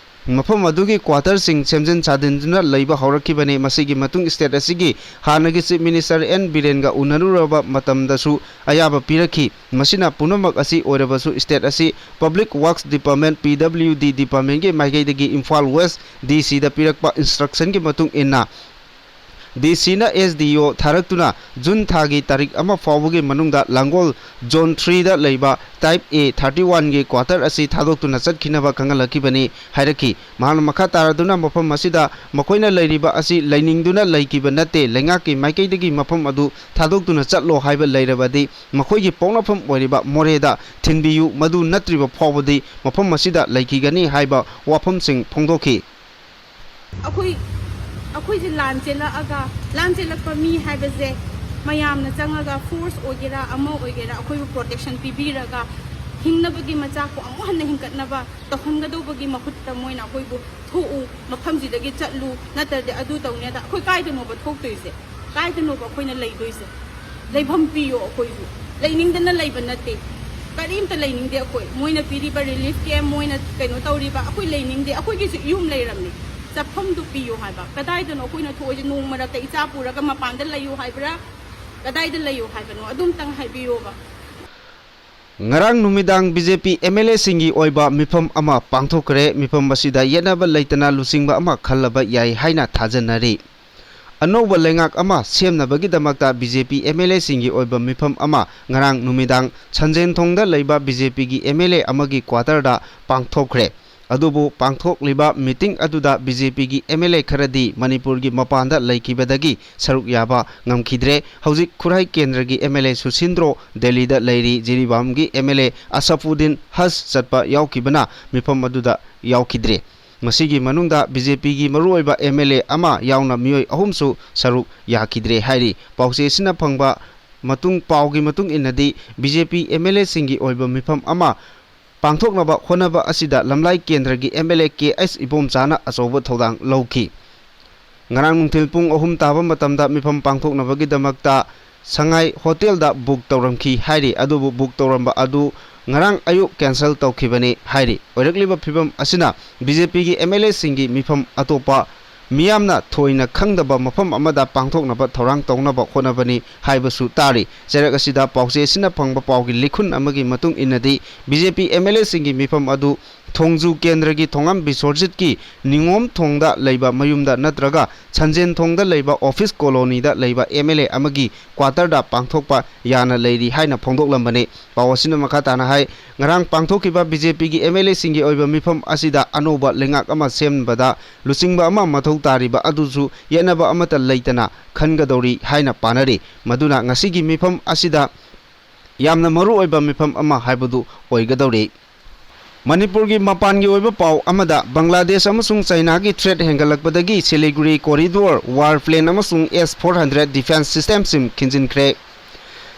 ꯃꯐꯝ ꯑꯗꯨꯒꯤ ꯀ꯭ꯋꯥꯇꯔꯁꯤꯡ ꯁꯦꯝꯖꯤꯟ ꯁꯥꯖꯤꯟꯗꯨꯅ ꯂꯩꯕ ꯍꯧꯔꯛꯈꯤꯕꯅꯤ꯫ ꯃꯁꯤꯒꯤ ꯃꯇꯨꯡ ꯁ꯭ꯇꯦꯠ ꯑꯁꯤꯒꯤ ꯍꯥꯟꯅꯒꯤ ꯆꯤꯐ ꯃꯤꯅꯤꯁꯇꯔ ꯑꯦꯟ ꯕꯤꯔꯦꯟꯒ ꯎꯅꯔꯨꯔꯕ ꯃꯇꯝꯗꯁꯨ ꯑꯌꯥꯕ ꯄꯤꯔꯛꯈꯤ꯫ ꯃꯁꯤꯅ ꯄꯨꯝꯅꯃꯛ ꯑꯁꯤ ꯑꯣꯏꯔꯕꯁꯨ ꯁ꯭ꯇꯦꯠ ꯑꯁꯤ ꯄꯕ꯭ꯂꯤꯛ ꯋꯥꯔꯛꯁ ꯗꯤꯄꯥꯔꯠꯃꯦꯟ, ꯄꯤ ꯗꯕ꯭ꯂꯤꯌꯨ ꯗꯤ ꯗꯤꯄꯥꯔꯠꯃꯦꯟꯒꯤ ꯃꯥꯏꯀꯩꯗꯒꯤ ꯏꯝꯐꯥꯜ ꯋꯦꯁ ꯗꯤ ꯁꯤꯗ ꯄꯤꯔꯛꯄ ꯏꯟꯁꯇ꯭ꯔꯛꯁꯟꯒꯤ ꯃꯇꯨꯡ ꯏꯟꯅ ꯗꯤ ꯁꯤꯅ ꯑꯦꯁ ꯗꯤ ꯑꯣ ꯊꯥꯔꯛꯇꯨꯅ ꯖꯨꯟ ꯊꯥꯒꯤ ꯇꯥꯔꯤꯛ ꯑꯃ ꯐꯥꯎꯕꯒꯤ ꯃꯅꯨꯡꯗ ꯂꯥꯡꯒꯣꯜ ꯖꯣꯟ ꯊ꯭ꯔꯤꯗ ꯂꯩꯕ ꯇꯥꯏꯞ ꯑꯦ ꯊꯥꯔꯇꯤ ꯋꯥꯟꯒꯤ ꯀ꯭ꯋꯥꯇꯔ ꯑꯁꯤ ꯊꯥꯗꯣꯛꯇꯨꯅ ꯆꯠꯈꯤꯅꯕ ꯈꯪꯍꯜꯂꯛꯈꯤꯕꯅꯤ ꯍꯥꯏꯔꯛꯈꯤ꯫ ꯃꯍꯥꯛꯅ ꯃꯈꯥ ꯇꯥꯔꯗꯨꯅ ꯃꯐꯝ ꯑꯁꯤꯗ ꯃꯈꯣꯏꯅ ꯂꯩꯔꯤꯕ ꯑꯁꯤ ꯂꯩꯅꯤꯡꯗꯨꯅ ꯂꯩꯈꯤꯕ ꯅꯠꯇꯦ, ꯂꯩꯉꯥꯛꯀꯤ ꯃꯥꯏꯀꯩꯗꯒꯤ ꯃꯐꯝ ꯑꯗꯨ ꯊꯥꯗꯣꯛꯇꯨꯅ ꯆꯠꯂꯣ ꯍꯥꯏꯕ ꯂꯩꯔꯕꯗꯤ ꯃꯈꯣꯏꯒꯤ ꯄꯣꯛꯅꯐꯝ ꯑꯣꯏꯔꯤꯕ ꯃꯣꯔꯦꯗ ꯊꯤꯟꯕꯤꯌꯨ, ꯃꯗꯨ ꯅꯠꯇ꯭ꯔꯤꯕ ꯐꯥꯎꯕꯗꯤ ꯃꯐꯝ ꯑꯁꯤꯗ ꯂꯩꯈꯤꯒꯅꯤ ꯍꯥꯏꯕ ꯋꯥꯐꯝꯁꯤꯡ ꯐꯣꯡꯗꯣꯛꯈꯤ꯫ ꯑꯩꯈꯣꯏ ꯑꯩꯈꯣꯏꯁꯦ ꯂꯥꯟ ꯆꯦꯜꯂꯛꯑꯒ ꯂꯥꯟ ꯆꯦꯜꯂꯛꯄ ꯃꯤ ꯍꯥꯏꯕꯁꯦ ꯃꯌꯥꯝꯅ ꯆꯪꯉꯒ ꯐꯣꯔꯁ ꯑꯣꯏꯒꯦꯔꯥ ꯑꯃ ꯑꯣꯏꯒꯦꯔꯥ ꯑꯩꯈꯣꯏꯕꯨ ꯄ꯭ꯔꯣꯇꯦꯛꯁꯟ ꯄꯤꯕꯤꯔꯒ ꯍꯤꯡꯅꯕꯒꯤ ꯃꯆꯥꯛꯄꯨ ꯑꯃꯨꯛ ꯍꯟꯅ ꯍꯤꯡꯒꯠꯅꯕ ꯇꯧꯍꯟꯒꯗꯧꯕꯒꯤ ꯃꯍꯨꯠꯇ ꯃꯣꯏꯅ ꯑꯩꯈꯣꯏꯕꯨ ꯊꯣꯛꯎ, ꯃꯐꯝꯁꯤꯗꯒꯤ ꯆꯠꯂꯨ, ꯅꯠꯇ꯭ꯔꯗꯤ ꯑꯗꯨ ꯇꯧꯅꯤ ꯑꯗ ꯑꯩꯈꯣꯏ ꯀꯥꯏꯗꯅꯣꯕ ꯊꯣꯛꯇꯣꯏꯁꯦ? ꯀꯥꯏꯗꯅꯣꯕ ꯑꯩꯈꯣꯏꯅ ꯂꯩꯗꯣꯏꯁꯦ? ꯂꯩꯐꯝ ꯄꯤꯌꯣ꯫ ꯑꯩꯈꯣꯏꯁꯨ ꯂꯩꯅꯤꯡꯗꯅ ꯂꯩꯕ ꯅꯠꯇꯦ, ꯀꯔꯤꯝꯇ ꯂꯩꯅꯤꯡꯗꯦ ꯑꯩꯈꯣꯏ꯫ ꯃꯣꯏꯅ ꯄꯤꯔꯤꯕ ꯔꯤꯂꯤꯐ ꯀꯦꯝ, ꯃꯣꯏꯅ ꯀꯩꯅꯣ ꯇꯧꯔꯤꯕ, ꯑꯩꯈꯣꯏꯒꯤꯁꯨ ꯌꯨꯝ ꯂꯩꯔꯝꯃꯤ, ꯆꯠꯐꯝꯗꯨ ꯄꯤꯌꯣ ꯍꯥꯏꯕ꯫ ꯀꯗꯥꯏꯗꯅꯣ ꯑꯩꯈꯣꯏꯅ ꯊꯣꯛꯏꯁꯦ? ꯅꯣꯡ ꯃꯔꯛꯇ ꯏꯆꯥ ꯄꯨꯔꯒ ꯃꯄꯥꯟꯗ ꯂꯩꯌꯨ ꯍꯥꯏꯕ꯭ꯔꯥ? ꯀꯗꯥꯏꯗ ꯂꯩꯌꯨ ꯍꯥꯏꯕꯅꯣ? ꯑꯗꯨꯝꯇꯪ ꯍꯥꯏꯕꯤꯌꯣꯕ꯫ ꯉꯔꯥꯡ ꯅꯨꯃꯤꯗꯥꯡ B J P M L ꯑꯦꯁꯤꯡꯒꯤ ꯑꯣꯏꯕ ꯃꯤꯐꯝ ꯑꯃ ꯄꯥꯡꯊꯣꯛꯈ꯭ꯔꯦ꯫ ꯃꯤꯐꯝ ꯑꯁꯤꯗ ꯌꯦꯠꯅꯕ ꯂꯩꯇꯅ ꯂꯨꯆꯤꯡꯕ ꯑꯃ ꯈꯜꯂꯕ ꯌꯥꯏ ꯍꯥꯏꯅ ꯊꯥꯖꯅꯔꯤ꯫ ꯑꯅꯧꯕ ꯂꯩꯉꯥꯛ ꯑꯃ ꯁꯦꯝꯅꯕꯒꯤꯗꯃꯛꯇ B J P M L ꯑꯦꯁꯤꯡꯒꯤ ꯑꯣꯏꯕ ꯃꯤꯐꯝ ꯑꯃ ꯉꯔꯥꯡ ꯅꯨꯃꯤꯗꯥꯡ ꯁꯟꯖꯦꯟꯊꯣꯡꯗ ꯂꯩꯕ ꯕꯤ ꯖꯦ ꯄꯤꯒꯤ ꯑꯦꯝ ꯑꯦꯜ ꯑꯦ ꯑꯃꯒꯤ ꯀ꯭ꯋꯥꯇꯔꯗ ꯄꯥꯡꯊꯣꯛꯈ꯭ꯔꯦ꯫ ꯑꯗꯨꯕꯨ ꯄꯥꯡꯊꯣꯛꯂꯤꯕ ꯃꯤꯇꯤꯡ ꯑꯗꯨꯗ ꯕꯤ ꯖꯦ ꯄꯤꯒꯤ ꯑꯦꯝ ꯑꯦꯜ ꯑꯦ ꯈꯔꯗꯤ ꯃꯅꯤꯄꯨꯔꯒꯤ ꯃꯄꯥꯟꯗ ꯂꯩꯈꯤꯕꯗꯒꯤ ꯁꯔꯨꯛ ꯌꯥꯕ ꯉꯝꯈꯤꯗ꯭ꯔꯦ꯫ ꯍꯧꯖꯤꯛ ꯈꯨꯔꯥꯏ ꯀꯦꯟꯗ꯭ꯔꯒꯤ ꯑꯦꯝ ꯑꯦꯜ ꯑꯦ ꯁꯨꯁꯤꯟꯗ꯭ꯔꯣ ꯗꯦꯜꯂꯤꯗ ꯂꯩꯔꯤ꯫ ꯖꯤꯔꯤꯕꯥꯝꯒꯤ ꯑꯦꯝ ꯑꯦꯜ ꯑꯦ ꯑꯁꯐꯨꯗꯤꯟ ꯍꯖ ꯆꯠꯄ ꯌꯥꯎꯈꯤꯕꯅ ꯃꯤꯐꯝ ꯑꯗꯨꯗ ꯌꯥꯎꯈꯤꯗ꯭ꯔꯦ꯫ ꯃꯁꯤꯒꯤ ꯃꯅꯨꯡꯗ ꯕꯤ ꯖꯦ ꯄꯤꯒꯤ ꯃꯔꯨꯑꯣꯏꯕ ꯑꯦꯝ ꯑꯦꯜ ꯑꯦ ꯑꯃ ꯌꯥꯎꯅ ꯃꯤꯑꯣꯏ ꯑꯍꯨꯝꯁꯨ ꯁꯔꯨꯛ ꯌꯥꯈꯤꯗ꯭ꯔꯦ ꯍꯥꯏꯔꯤ꯫ ꯄꯥꯎꯆꯦꯁꯤꯅ ꯐꯪꯕ ꯃꯇꯨꯡ, ꯄꯥꯎꯒꯤ ꯃꯇꯨꯡ ꯏꯟꯅꯗꯤ, B J P M L ꯑꯦꯁꯤꯡꯒꯤ ꯑꯣꯏꯕ ꯃꯤꯐꯝ ꯑꯃ ꯄꯥꯡꯊꯣꯛꯅꯕ ꯍꯣꯠꯅꯕ ꯑꯁꯤꯗ ꯂꯝꯂꯥꯏ ꯀꯦꯟꯗ꯭ꯔꯒꯤ M L A K H ꯏꯕꯣꯝꯆꯥꯅ ꯑꯆꯧꯕ ꯊꯧꯗꯥꯡ ꯂꯧꯈꯤ꯫ ꯉꯔꯥꯡ ꯅꯨꯡꯊꯤꯜ ꯄꯨꯡ ꯑꯍꯨꯝ ꯇꯥꯕ ꯃꯇꯝꯗ ꯃꯤꯐꯝ ꯄꯥꯡꯊꯣꯛꯅꯕꯒꯤꯗꯃꯛꯇ ꯁꯉꯥꯏ ꯍꯣꯇꯦꯜꯗ ꯕꯨꯛ ꯇꯧꯔꯝꯈꯤ ꯍꯥꯏꯔꯤ꯫ ꯑꯗꯨꯕꯨ ꯕꯨꯛ ꯇꯧꯔꯝꯕ ꯑꯗꯨ ꯉꯔꯥꯡ ꯑꯌꯨꯛ ꯀꯦꯟꯁꯦꯜ ꯇꯧꯈꯤꯕꯅꯤ ꯍꯥꯏꯔꯤ꯫ ꯑꯣꯏꯔꯛꯂꯤꯕ ꯐꯤꯕꯝ ꯑꯁꯤꯅ ꯕꯤ ꯖꯦ ꯄꯤꯒꯤ ꯑꯦꯝ ꯑꯦꯜ ꯑꯦꯁꯤꯡꯒꯤ ꯃꯤꯐꯝ ꯑꯇꯣꯞꯄ ꯃꯤꯌꯥꯝꯅ ꯊꯣꯏꯅ ꯈꯪꯗꯕ ꯃꯐꯝ ꯑꯃꯗ ꯄꯥꯡꯊꯣꯛꯅꯕ ꯊꯧꯔꯥꯡ ꯇꯧꯅꯕ ꯍꯣꯠꯅꯕꯅꯤ ꯍꯥꯏꯕꯁꯨ ꯇꯥꯔꯤ꯫ ꯆꯩꯔꯛ ꯑꯁꯤꯗ ꯄꯥꯎꯆꯦ ꯑꯁꯤꯅ ꯐꯪꯕ ꯄꯥꯎꯒꯤ ꯂꯤꯈꯨꯟ ꯑꯃꯒꯤ ꯃꯇꯨꯡ ꯏꯟꯅꯗꯤ, B J P M L ꯑꯦꯁꯤꯡꯒꯤ ꯃꯤꯐꯝ ꯑꯗꯨ ꯊꯣꯡꯖꯨ ꯀꯦꯟꯗ꯭ꯔꯒꯤ ꯊꯣꯉꯥꯝ ꯕꯤꯁ꯭ꯋꯔꯖꯤꯠꯀꯤ ꯅꯤꯉꯣꯝ ꯊꯣꯡꯗ ꯂꯩꯕ ꯃꯌꯨꯝꯗ ꯅꯠꯇ꯭ꯔꯒ ꯁꯟꯖꯦꯟ ꯊꯣꯡꯗ ꯂꯩꯕ ꯑꯣꯐꯤꯁ ꯀꯣꯂꯣꯅꯤꯗ ꯂꯩꯕ ꯑꯦꯝ ꯑꯦꯜ ꯑꯦ ꯑꯃꯒꯤ ꯀ꯭ꯋꯥꯇꯔꯗ ꯄꯥꯡꯊꯣꯛꯄ ꯌꯥꯅ ꯂꯩꯔꯤ ꯍꯥꯏꯅ ꯐꯣꯡꯗꯣꯛꯂꯝꯕꯅꯤ꯫ ꯄꯥꯎ ꯑꯁꯤꯅ ꯃꯈꯥ ꯇꯥꯅ ꯍꯥꯏ, ꯉꯔꯥꯡ ꯄꯥꯡꯊꯣꯛꯈꯤꯕ ꯕꯤ ꯖꯦ ꯄꯤꯒꯤ ꯑꯦꯝ ꯑꯦꯜ ꯑꯦꯁꯤꯡꯒꯤ ꯑꯣꯏꯕ ꯃꯤꯐꯝ ꯑꯁꯤꯗ ꯑꯅꯧꯕ ꯂꯩꯉꯥꯛ ꯑꯃ ꯁꯦꯝꯕꯗ ꯂꯨꯆꯤꯡꯕ ꯑꯃ ꯃꯊꯧ ꯇꯥꯔꯤꯕ ꯑꯗꯨꯁꯨ ꯌꯦꯠꯅꯕ ꯑꯃꯠꯇ ꯂꯩꯇꯅ ꯈꯟꯒꯗꯧꯔꯤ ꯍꯥꯏꯅ ꯄꯥꯅꯔꯤ꯫ ꯃꯗꯨꯅ ꯉꯁꯤꯒꯤ ꯃꯤꯐꯝ ꯑꯁꯤꯗ ꯌꯥꯝꯅ ꯃꯔꯨꯑꯣꯏꯕ ꯃꯤꯐꯝ ꯑꯃ ꯍꯥꯏꯕꯗꯨ ꯑꯣꯏꯒꯗꯧꯔꯤ꯫ ꯃꯅꯤꯄꯨꯔꯒꯤ ꯃꯄꯥꯟꯒꯤ ꯑꯣꯏꯕ ꯄꯥꯎ ꯑꯃꯗ, ꯕꯪꯒ꯭ꯂꯥꯗꯦꯁ ꯑꯃꯁꯨꯡ ꯆꯥꯏꯅꯥꯒꯤ threat ꯍꯦꯟꯒꯠꯂꯛꯄꯗꯒꯤ Siliguri corridor war plane ꯑꯃꯁꯨꯡ S four hundred defence system ꯁꯤꯡ ꯈꯤꯟꯖꯤꯟꯈ꯭ꯔꯦ꯫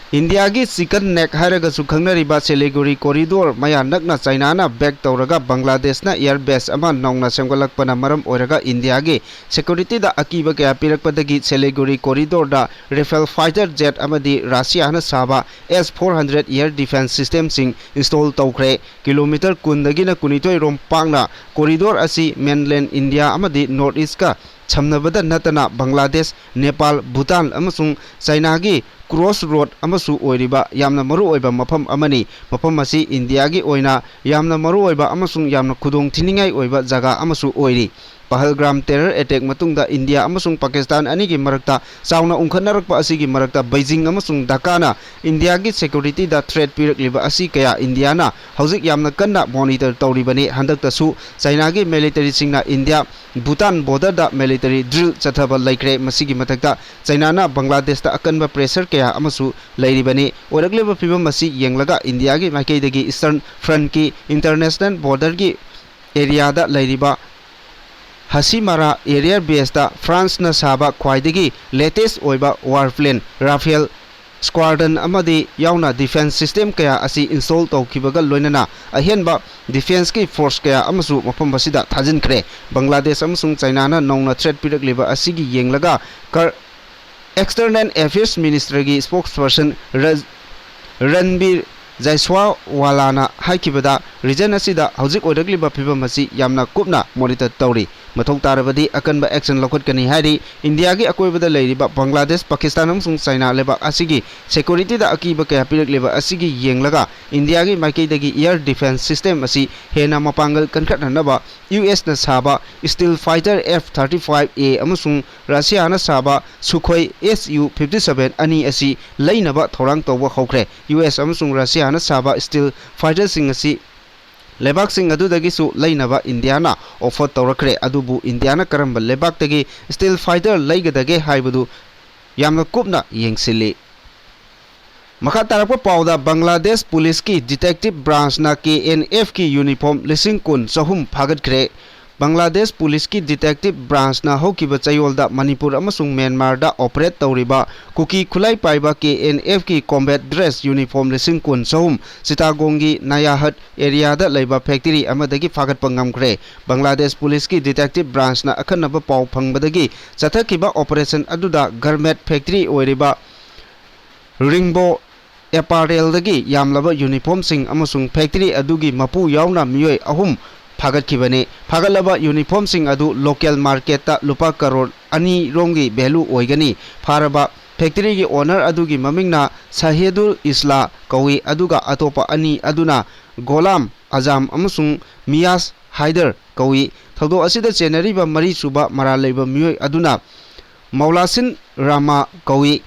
ꯏꯟꯗꯤꯌꯥꯒꯤ chicken neck ꯍꯥꯏꯔꯒꯁꯨ ꯈꯪꯅꯔꯤꯕ ꯁꯤꯂꯤꯒꯨꯔꯤ corridor ꯃꯌꯥ ꯅꯛꯅ ꯆꯥꯏꯅꯥꯅ back ꯇꯧꯔꯒ ꯕꯪꯒ꯭ꯂꯥꯗꯦꯁꯅ air base ꯑꯃ ꯅꯧꯅ ꯁꯦꯝꯒꯠꯂꯛꯄꯅ ꯃꯔꯝ ꯑꯣꯏꯔꯒ ꯏꯟꯗꯤꯌꯥꯒꯤ security ꯗ ꯑꯀꯤꯕ ꯀꯌꯥ ꯄꯤꯔꯛꯄꯗꯒꯤ ꯁꯤꯂꯤꯒꯨꯔꯤ corridor ꯗ Rafale fighter jet ꯑꯃꯗꯤ ꯔꯁꯤꯌꯥꯅ ꯁꯥꯕ S four hundred air defence system ꯁꯤꯡ install ꯇꯧꯈ꯭ꯔꯦ꯫ ꯀꯤꯂꯣꯃꯤꯇꯔ ꯀꯨꯟꯗꯒꯤꯅ ꯀꯨꯟꯅꯤꯊꯣꯏ ꯔꯣꯝ ꯄꯥꯛꯅ corridor ꯑꯁꯤ mainland ꯏꯟꯗꯤꯌꯥ ꯑꯃꯗꯤ North East ꯀ ꯁꯝꯅꯕꯗ ꯅꯠꯇꯅ ꯕꯪꯒ꯭ꯂꯥꯗꯦꯁ, ꯅꯦꯄꯥꯜ, ꯚꯨꯇꯥꯟ ꯑꯃꯁꯨꯡ ꯆꯥꯏꯅꯥꯒꯤ ꯀ꯭ꯔꯣꯁ ꯔꯣꯗ ꯑꯃꯁꯨ ꯑꯣꯏꯔꯤꯕ ꯌꯥꯝꯅ ꯃꯔꯨꯑꯣꯏꯕ ꯃꯐꯝ ꯑꯃꯅꯤ꯫ ꯃꯐꯝ ꯑꯁꯤ ꯏꯟꯗꯤꯌꯥꯒꯤ ꯑꯣꯏꯅ ꯌꯥꯝꯅ ꯃꯔꯨꯑꯣꯏꯕ ꯑꯃꯁꯨꯡ ꯌꯥꯝꯅ ꯈꯨꯗꯣꯡ ꯊꯤꯅꯤꯡꯉꯥꯏ ꯑꯣꯏꯕ ꯖꯒꯥ ꯑꯃꯁꯨ ꯑꯣꯏꯔꯤ꯫ ꯄꯍꯜꯒ꯭ꯔꯥꯝ ꯇꯦꯔꯔ ꯑꯦꯇꯦꯛ ꯃꯇꯨꯡꯗ ꯏꯟꯗꯤꯌꯥ ꯑꯃꯁꯨꯡ ꯄꯥꯀꯤꯁꯇꯥꯟ ꯑꯅꯤꯒꯤ ꯃꯔꯛꯇ ꯆꯥꯎꯅ ꯎꯪꯈꯠꯅꯔꯛꯄ ꯑꯁꯤꯒꯤ ꯃꯔꯛꯇ ꯕꯩꯖꯤꯡ ꯑꯃꯁꯨꯡ ꯙꯥꯀꯥꯅ ꯏꯟꯗꯤꯌꯥꯒꯤ ꯁꯦꯀ꯭ꯌꯨꯔꯤꯇꯤꯗ ꯊ꯭ꯔꯦꯠ ꯄꯤꯔꯛꯂꯤꯕ ꯑꯁꯤ ꯀꯌꯥ ꯏꯟꯗꯤꯌꯥꯅ ꯍꯧꯖꯤꯛ ꯌꯥꯝꯅ ꯀꯟꯅ ꯃꯣꯅꯤꯇꯔ ꯇꯧꯔꯤꯕꯅꯤ꯫ ꯍꯟꯗꯛꯇꯁꯨ ꯆꯥꯏꯅꯥꯒꯤ ꯃꯤꯂꯤꯇꯔꯤꯁꯤꯡꯅ ꯏꯟꯗꯤꯌꯥ ꯚꯨꯇꯥꯟ ꯕꯣꯔꯗꯔꯗ ꯃꯤꯂꯤꯇꯔꯤ ꯗ꯭ꯔꯤꯜ ꯆꯠꯊꯕ ꯂꯩꯈ꯭ꯔꯦ꯫ ꯃꯁꯤꯒꯤ ꯃꯊꯛꯇ ꯆꯥꯏꯅꯥꯅ ꯕꯪꯒ꯭ꯂꯥꯗꯦꯁꯇ ꯑꯀꯟꯕ ꯄ꯭ꯔꯦꯁꯔ ꯀꯌꯥ ꯑꯃꯁꯨ ꯂꯩꯔꯤꯕꯅꯤ꯫ ꯑꯣꯏꯔꯛꯂꯤꯕ ꯐꯤꯕꯝ ꯑꯁꯤ ꯌꯦꯡꯂꯒ ꯏꯟꯗꯤꯌꯥꯒꯤ ꯃꯥꯏꯀꯩꯗꯒꯤ ꯏꯁꯇꯔꯟ ꯐ꯭ꯔꯟꯠꯀꯤ ꯏꯟꯇꯔꯅꯦꯁꯅꯦꯜ ꯕꯣꯔꯗꯔꯒꯤ ꯑꯦꯔꯤꯌꯥꯗ ꯂꯩꯔꯤꯕ ꯍꯁꯤꯃꯥꯔꯥ ꯑꯦꯔꯤꯌꯔ ꯕꯦꯁꯇ ꯐ꯭ꯔꯥꯟꯁꯅ ꯁꯥꯕ ꯈ꯭ꯋꯥꯏꯗꯒꯤ ꯂꯦꯇꯦꯁ ꯑꯣꯏꯕ ꯋꯥꯔ ꯄ꯭ꯂꯦꯟ ꯔꯥꯐꯦꯜ ꯁ꯭ꯀ꯭ꯋꯥꯗ꯭ꯔꯟ ꯑꯃꯗꯤ ꯌꯥꯎꯅ ꯗꯤꯐꯦꯟꯁ ꯁꯤꯁꯇꯦꯝ ꯀꯌꯥ ꯑꯁꯤ ꯏꯟꯁꯇꯣꯜ ꯇꯧꯈꯤꯕꯒ ꯂꯣꯏꯅꯅ ꯑꯍꯦꯟꯕ ꯗꯤꯐꯦꯟꯁꯀꯤ ꯐꯣꯔꯁ ꯀꯌꯥ ꯑꯃꯁꯨ ꯃꯐꯝ ꯑꯁꯤꯗ ꯊꯥꯖꯤꯟꯈ꯭ꯔꯦ꯫ ꯕꯪꯒ꯭ꯂꯥꯗꯦꯁ ꯑꯃꯁꯨꯡ ꯆꯥꯏꯅꯥꯅ ꯅꯧꯅ ꯊ꯭ꯔꯦꯠ ꯄꯤꯔꯛꯂꯤꯕ ꯑꯁꯤꯒꯤ ꯌꯦꯡꯂꯒ ꯀꯔ-, ꯑꯦꯛꯁꯇꯔꯅꯦꯜ ꯑꯦꯐꯤꯌꯔꯁ ꯃꯤꯅꯤꯁꯇ꯭ꯔꯒꯤ ꯁ꯭ꯄꯣꯛꯁꯄꯔꯁꯟ ꯔꯖ-, ꯔꯟꯕꯤꯔ ꯖꯥꯏꯁ꯭ꯋꯥꯋꯥꯂꯥꯅ ꯍꯥꯏꯈꯤꯕꯗ, ꯔꯤꯖꯟ ꯑꯁꯤꯗ ꯍꯧꯖꯤꯛ ꯑꯣꯏꯔꯛꯂꯤꯕ ꯐꯤꯕꯝ ꯑꯁꯤ ꯌꯥꯝꯅ ꯀꯨꯞꯅ ꯃꯣꯅꯤꯇꯔ ꯇꯧꯔꯤ꯫ ꯃꯊꯧ ꯇꯥꯔꯕꯗꯤ ꯑꯀꯟꯕ ꯑꯦꯛꯁꯟ ꯂꯧꯈꯠꯀꯅꯤ ꯍꯥꯏꯔꯤ꯫ ꯏꯟꯗꯤꯌꯥꯒꯤ ꯑꯀꯣꯏꯕꯗ ꯂꯩꯔꯤꯕ ꯕꯪꯒ꯭ꯂꯥꯗꯦꯁ, ꯄꯥꯀꯤꯁꯇꯥꯟ ꯑꯃꯁꯨꯡ ꯆꯥꯏꯅꯥ ꯂꯩꯕꯥꯛ ꯑꯁꯤꯒꯤ ꯁꯦꯀ꯭ꯌꯨꯔꯤꯇꯤꯗ ꯑꯀꯤꯕ ꯀꯌꯥ ꯄꯤꯔꯛꯂꯤꯕ ꯑꯁꯤꯒꯤ ꯌꯦꯡꯂꯒ ꯏꯟꯗꯤꯌꯥꯒꯤ ꯃꯥꯏꯀꯩꯗꯒꯤ ꯑꯦꯌꯔ ꯗꯤꯐꯦꯟꯁ ꯁꯤꯁꯇꯦꯝ ꯑꯁꯤ ꯍꯦꯟꯅ ꯃꯄꯥꯡꯒꯜ ꯀꯟꯈꯠꯍꯟꯅꯕ ꯌꯨ ꯑꯦꯁꯅ ꯁꯥꯕ stealth fighter F thirty five A ꯑꯃꯁꯨꯡ ꯔꯁꯤꯌꯥꯅ ꯁꯥꯕ Sukhoi S U fifty seven ꯑꯅꯤ ꯑꯁꯤ ꯂꯩꯅꯕ ꯊꯧꯔꯥꯡ ꯇꯧꯕ ꯍꯧꯈ꯭ꯔꯦ꯫ ꯌꯨ ꯑꯦꯁ ꯑꯃꯁꯨꯡ ꯔꯁꯤꯌꯥꯅ ꯁꯥꯕ ꯁ꯭ꯇꯤꯜ ꯐꯥꯏꯇꯔꯁꯤꯡ ꯑꯁꯤ ꯂꯩꯕꯥꯛꯁꯤꯡ ꯑꯗꯨꯗꯒꯤꯁꯨ ꯂꯩꯅꯕ ꯏꯟꯗꯤꯌꯥꯅ ꯑꯣꯐꯔ ꯇꯧꯔꯛꯈ꯭ꯔꯦ꯫ ꯑꯗꯨꯕꯨ ꯏꯟꯗꯤꯌꯥꯅ ꯀꯔꯝꯕ ꯂꯩꯕꯥꯛꯇꯒꯤ ꯁ꯭ꯇꯤꯜ ꯐꯥꯏꯇꯔ ꯂꯩꯒꯗꯒꯦ ꯍꯥꯏꯕꯗꯨ ꯌꯥꯝꯅ ꯀꯨꯞꯅ ꯌꯦꯡꯁꯤꯜꯂꯤ꯫ ꯃꯈꯥ ꯇꯥꯔꯛꯄ ꯄꯥꯎꯗ, ꯕꯪꯒ꯭ꯂꯥꯗꯦꯁ ꯄꯨꯂꯤꯁꯀꯤ ꯗꯤꯇꯦꯛꯇꯤꯚ ꯕ꯭ꯔꯥꯟꯁꯅ ꯀꯦ ꯑꯦꯟ ꯑꯦꯐꯀꯤ ꯌꯨꯅꯤꯐꯣꯔꯝ ꯂꯤꯁꯤꯡ ꯀꯨꯟ ꯆꯍꯨꯝ ꯐꯥꯒꯠꯈ꯭ꯔꯦ꯫ ꯕꯪꯒ꯭ꯂꯥꯗꯦꯁ ꯄꯨꯂꯤꯁꯀꯤ ꯗꯤꯇꯦꯛꯇꯤꯚ ꯕ꯭ꯔꯥꯟꯁꯅ ꯍꯧꯈꯤꯕ ꯆꯌꯣꯜꯗ ꯃꯅꯤꯄꯨꯔ ꯑꯃꯁꯨꯡ ꯃ꯭ꯌꯥꯟꯃꯥꯔꯗ ꯑꯣꯄꯔꯦꯠ ꯇꯧꯔꯤꯕ ꯀꯨꯀꯤ ꯈꯨꯠꯂꯥꯏ ꯄꯥꯏꯕ ꯀꯦ ꯑꯦꯟ ꯑꯦꯐꯀꯤ ꯀꯣꯝꯕꯦꯠ ꯗ꯭ꯔꯦꯁ ꯌꯨꯅꯤꯐꯣꯔꯝ ꯂꯤꯁꯤꯡ ꯀꯨꯟ ꯆꯍꯨꯝ ꯆꯤꯇꯥꯒꯣꯡꯒꯤ ꯅꯥꯌꯥꯍꯠ ꯑꯦꯔꯤꯌꯥꯗ ꯂꯩꯕ ꯐꯦꯛꯇꯔꯤ ꯑꯃꯗꯒꯤ ꯐꯥꯒꯠꯄ ꯉꯝꯈ꯭ꯔꯦ꯫ ꯕꯪꯒ꯭ꯂꯥꯗꯦꯁ ꯄꯨꯂꯤꯁꯀꯤ ꯗꯤꯇꯦꯛꯇꯤꯚ ꯕ꯭ꯔꯥꯟꯁꯅ ꯑꯈꯟꯅꯕ ꯄꯥꯎ ꯐꯪꯕꯗꯒꯤ ꯆꯠꯊꯈꯤꯕ ꯑꯣꯄꯔꯦꯁꯟ ꯑꯗꯨꯗ ꯒꯥꯔꯃꯦꯟꯠ ꯐꯦꯛꯇꯔꯤ ꯑꯣꯏꯔꯤꯕ ꯔꯤꯡꯕꯣ ꯑꯦꯄꯥꯔꯦꯜꯗꯒꯤ ꯌꯥꯝꯂꯕ ꯌꯨꯅꯤꯐꯣꯔꯝꯁꯤꯡ ꯑꯃꯁꯨꯡ ꯐꯦꯛꯇꯔꯤ ꯑꯗꯨꯒꯤ ꯃꯄꯨ ꯌꯥꯎꯅ ꯃꯤꯑꯣꯏ ꯑꯍꯨꯝ ꯐꯥꯒꯠꯈꯤꯕꯅꯤ꯫ ꯐꯥꯒꯠꯂꯕ ꯌꯨꯅꯤꯐꯣꯔꯝꯁꯤꯡ ꯑꯗꯨ ꯂꯣꯀꯦꯜ ꯃꯥꯔꯀꯦꯠꯇ ꯂꯨꯄꯥ ꯀꯔꯣꯔ ꯑꯅꯤ ꯔꯣꯝꯒꯤ ꯚꯦꯂꯨ ꯑꯣꯏꯒꯅꯤ꯫ ꯐꯥꯔꯕ ꯐꯦꯛꯇꯔꯤꯒꯤ ꯑꯣꯅꯔ ꯑꯗꯨꯒꯤ ꯃꯃꯤꯡꯅ ꯁꯍꯦꯗꯨꯜ ꯏꯁꯂꯥ ꯀꯧꯏ, ꯑꯗꯨꯒ ꯑꯇꯣꯞꯄ ꯑꯅꯤ ꯑꯗꯨꯅ ꯒꯣꯂꯥꯝ ꯑꯖꯥꯝ ꯑꯃꯁꯨꯡ ꯃꯤꯌꯥꯁ ꯍꯥꯏꯗꯔ ꯀꯧꯏ꯫ ꯊꯧꯗꯣꯛ ꯑꯁꯤꯗ ꯆꯦꯟꯅꯔꯤꯕ ꯃꯔꯤꯁꯨꯕ ꯃꯔꯥꯜ ꯂꯩꯕ ꯃꯤꯑꯣꯏ ꯑꯗꯨꯅ ꯃꯧꯂꯥꯁꯤꯟ ꯔꯥꯃꯥ ꯀꯧꯏ,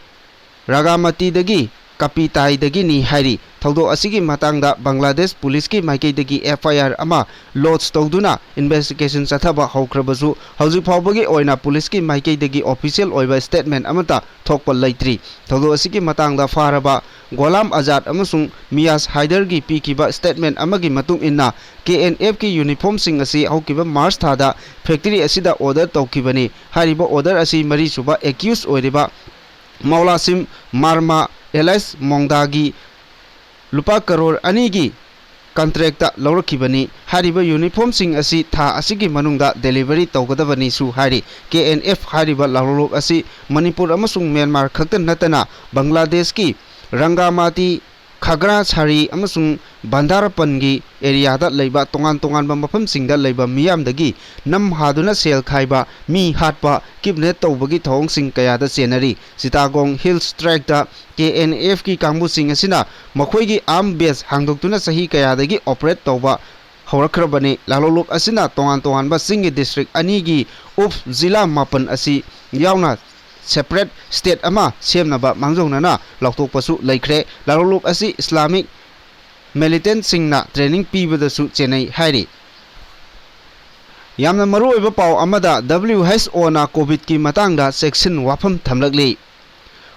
ꯔꯥꯒꯥꯃꯇꯤꯗꯒꯤ ꯀꯥꯄꯤꯇꯥꯏꯗꯒꯤꯅꯤ ꯍꯥꯏꯔꯤ꯫ ꯊꯧꯗꯣꯛ ꯑꯁꯤꯒꯤ ꯃꯇꯥꯡꯗ ꯕꯪꯒ꯭ꯂꯥꯗꯦꯁ ꯄꯨꯂꯤꯁꯀꯤ ꯃꯥꯏꯀꯩꯗꯒꯤ ꯑꯦꯐ ꯑꯥꯏ ꯑꯥꯔ ꯑꯃ ꯂꯣꯗꯖ ꯇꯧꯗꯨꯅ ꯏꯟꯚꯦꯁꯇꯤꯒꯦꯁꯟ ꯆꯠꯊꯕ ꯍꯧꯈ꯭ꯔꯕꯁꯨ, ꯍꯧꯖꯤꯛ ꯐꯥꯎꯕꯒꯤ ꯑꯣꯏꯅ ꯄꯨꯂꯤꯁꯀꯤ ꯃꯥꯏꯀꯩꯗꯒꯤ ꯑꯣꯐꯤꯁꯤꯌꯦꯜ ꯑꯣꯏꯕ ꯁ꯭ꯇꯦꯠꯃꯦꯟ ꯑꯃꯠꯇ ꯊꯣꯛꯄ ꯂꯩꯇ꯭ꯔꯤ꯫ ꯊꯧꯗꯣꯛ ꯑꯁꯤꯒꯤ ꯃꯇꯥꯡꯗ ꯐꯥꯔꯕ ꯒꯣꯂꯥꯝ ꯑꯖꯥꯗ ꯑꯃꯁꯨꯡ ꯃꯤꯌꯥꯁ ꯍꯥꯏꯗꯔꯒꯤ ꯄꯤꯈꯤꯕ ꯁ꯭ꯇꯦꯠꯃꯦꯟ ꯑꯃꯒꯤ ꯃꯇꯨꯡ ꯏꯟꯅ, ꯀꯦ ꯑꯦꯟ ꯑꯦꯐꯀꯤ ꯌꯨꯅꯤꯐꯣꯔꯝꯁꯤꯡ ꯑꯁꯤ ꯍꯧꯈꯤꯕ ꯃꯥꯔꯆ ꯊꯥꯗ ꯐꯦꯛꯇꯔꯤ ꯑꯁꯤꯗ ꯑꯣꯔꯗꯔ ꯇꯧꯈꯤꯕꯅꯤ꯫ ꯍꯥꯏꯔꯤꯕ ꯑꯣꯔꯗꯔ ꯑꯁꯤ ꯃꯔꯤꯁꯨꯕ ꯑꯦꯀ꯭ꯌꯨꯁ ꯑꯣꯏꯔꯤꯕ ꯃꯧꯂꯥꯁꯤꯝ ꯃꯥꯔꯃꯥ ꯑꯦꯂꯥꯏꯁ ꯃꯣꯡꯗꯥꯒꯤ ꯂꯨꯄꯥ ꯀꯔꯣꯔ ꯑꯅꯤꯒꯤ ꯀꯟꯇ꯭ꯔꯦꯛꯇ ꯂꯧꯔꯛꯈꯤꯕꯅꯤ꯫ ꯍꯥꯏꯔꯤꯕ ꯌꯨꯅꯤꯐꯣꯔꯝꯁꯤꯡ ꯑꯁꯤ ꯊꯥ ꯑꯁꯤꯒꯤ ꯃꯅꯨꯡꯗ ꯗꯦꯂꯤꯚꯔꯤ ꯇꯧꯒꯗꯕꯅꯤꯁꯨ ꯍꯥꯏꯔꯤ꯫ ꯀꯦ ꯑꯦꯟ ꯑꯦꯐ ꯍꯥꯏꯔꯤꯕ ꯂꯥꯂꯣꯡꯂꯨꯞ ꯑꯁꯤ ꯃꯅꯤꯄꯨꯔ ꯑꯃꯁꯨꯡ ꯃ꯭ꯌꯥꯟꯃꯥꯔ ꯈꯛꯇ ꯅꯠꯇꯅ ꯕꯪꯒ꯭ꯂꯥꯗꯦꯁꯀꯤ ꯔꯪꯒꯥꯃꯥꯇꯤ, ꯈꯥꯒ꯭ꯔꯥꯁꯥꯔꯤ ꯑꯃꯁꯨꯡ ꯕꯟꯗꯥꯔꯄꯟꯒꯤ ꯑꯦꯔꯤꯌꯥꯗ ꯂꯩꯕ ꯇꯣꯉꯥꯟ ꯇꯣꯉꯥꯟꯕ ꯃꯐꯝꯁꯤꯡꯗ ꯂꯩꯕ ꯃꯤꯌꯥꯝꯗꯒꯤ ꯅꯝ ꯍꯥꯗꯨꯅ ꯁꯦꯜ ꯈꯥꯏꯕ, ꯃꯤ ꯍꯥꯠꯄ, ꯀꯤꯗꯅꯦꯞ ꯇꯧꯕꯒꯤ ꯊꯧꯑꯣꯡꯁꯤꯡ ꯀꯌꯥꯗ ꯆꯦꯟꯅꯔꯤ꯫ ꯆꯤꯇꯥꯒꯣꯡ ꯍꯤꯜꯁ ꯇ꯭ꯔꯦꯛꯇ ꯀꯦ ꯑꯦꯟ ꯑꯦꯐꯀꯤ ꯀꯥꯡꯕꯨꯁꯤꯡ ꯑꯁꯤꯅ ꯃꯈꯣꯏꯒꯤ ꯑꯥꯔꯝ ꯕꯦꯁ ꯍꯥꯡꯗꯣꯛꯇꯨꯅ ꯆꯍꯤ ꯀꯌꯥꯗꯒꯤ ꯑꯣꯄꯔꯦꯠ ꯇꯧꯕ ꯍꯧꯔꯛꯈ꯭ꯔꯕꯅꯤ꯫ ꯂꯥꯂꯣꯡꯂꯨꯞ ꯑꯁꯤꯅ ꯇꯣꯉꯥꯟ ꯇꯣꯉꯥꯟꯕ ꯆꯤꯡꯒꯤ ꯗꯤꯁꯇ꯭ꯔꯤꯛ ꯑꯅꯤꯒꯤ ꯎꯞ ꯖꯤꯂꯥ ꯃꯥꯄꯟ ꯑꯁꯤ ꯌꯥꯎꯅ ꯁꯦꯄꯔꯦꯠ ꯁ꯭ꯇꯦꯠ ꯑꯃ ꯁꯦꯝꯅꯕ ꯃꯥꯡꯖꯧꯅꯅ ꯂꯥꯎꯊꯣꯛꯄꯁꯨ ꯂꯩꯈ꯭ꯔꯦ꯫ ꯂꯥꯂꯣꯡꯂꯨꯞ ꯑꯁꯤ ꯏꯁꯂꯥꯃꯤꯛ ꯃꯤꯂꯤꯇꯦꯟꯠꯁꯤꯡꯅ ꯇ꯭ꯔꯦꯅꯤꯡ ꯄꯤꯕꯗꯁꯨ ꯆꯦꯟꯅꯩ ꯍꯥꯏꯔꯤ꯫ ꯌꯥꯝꯅ ꯃꯔꯨꯑꯣꯏꯕ ꯄꯥꯎ ꯑꯃꯗ, ꯗꯕ꯭ꯂꯤꯌꯨ ꯑꯩꯆ ꯑꯣꯅ ꯀꯣꯚꯤꯗꯀꯤ ꯃꯇꯥꯡꯗ ꯆꯦꯛꯁꯤꯟ ꯋꯥꯐꯝ ꯊꯝꯂꯛꯂꯤ꯫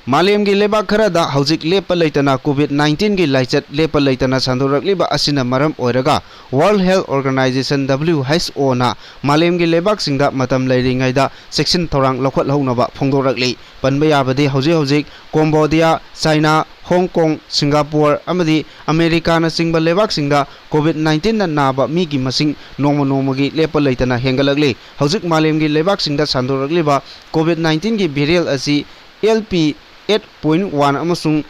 ꯃꯥꯂꯦꯝꯒꯤ ꯂꯩꯕꯥꯛ ꯈꯔꯗ ꯍꯧꯖꯤꯛ ꯂꯦꯞꯄ ꯂꯩꯇꯅ ꯀꯣꯚꯤꯗ ꯅꯥꯏꯟꯇꯤꯟꯒꯤ ꯂꯥꯏꯆꯠ ꯂꯦꯞꯄ ꯂꯩꯇꯅ ꯁꯟꯗꯣꯔꯛꯂꯤꯕ ꯑꯁꯤꯅ ꯃꯔꯝ ꯑꯣꯏꯔꯒ, ꯋꯥꯔꯜꯗ ꯍꯦꯜꯊ ꯑꯣꯔꯒꯅꯥꯏꯖꯦꯁꯟ, ꯗꯕ꯭ꯂꯤꯌꯨ ꯑꯩꯆ ꯑꯣꯅ ꯃꯥꯂꯦꯝꯒꯤ ꯂꯩꯕꯥꯛꯁꯤꯡꯗ ꯃꯇꯝ ꯂꯩꯔꯤꯉꯩꯗ ꯆꯦꯛꯁꯤꯟ ꯊꯧꯔꯥꯡ ꯂꯧꯈꯠꯍꯧꯅꯕ ꯐꯣꯡꯗꯣꯔꯛꯂꯤ꯫ ꯄꯟꯕ ꯌꯥꯕꯗꯤ, ꯍꯧꯖꯤꯛ ꯍꯧꯖꯤꯛ ꯀꯣꯝꯕꯣꯗꯤꯌꯥ, ꯆꯥꯏꯅꯥ, ꯍꯣꯡ ꯀꯣꯡ, ꯁꯤꯡꯒꯥꯄꯣꯔ ꯑꯃꯗꯤ ꯑꯃꯦꯔꯤꯀꯥꯅꯆꯤꯡꯕ ꯂꯩꯕꯥꯛꯁꯤꯡꯗ ꯀꯣꯚꯤꯗ ꯅꯥꯏꯟꯇꯤꯟꯅ ꯅꯥꯕ ꯃꯤꯒꯤ ꯃꯁꯤꯡ ꯅꯣꯡꯃ ꯅꯣꯡꯃꯒꯤ ꯂꯦꯞꯄ ꯂꯩꯇꯅ ꯍꯦꯟꯒꯠꯂꯛꯂꯤ꯫ ꯍꯧꯖꯤꯛ ꯃꯥꯂꯦꯝꯒꯤ ꯂꯩꯕꯥꯛꯁꯤꯡꯗ ꯁꯟꯗꯣꯔꯛꯂꯤꯕ ꯀꯣꯚꯤꯗ ꯅꯥꯏꯟꯇꯤꯟꯒꯤ ꯚꯦꯔꯤꯌꯦꯟꯠ ꯑꯁꯤ L P eight point one ꯑꯃꯁꯨꯡ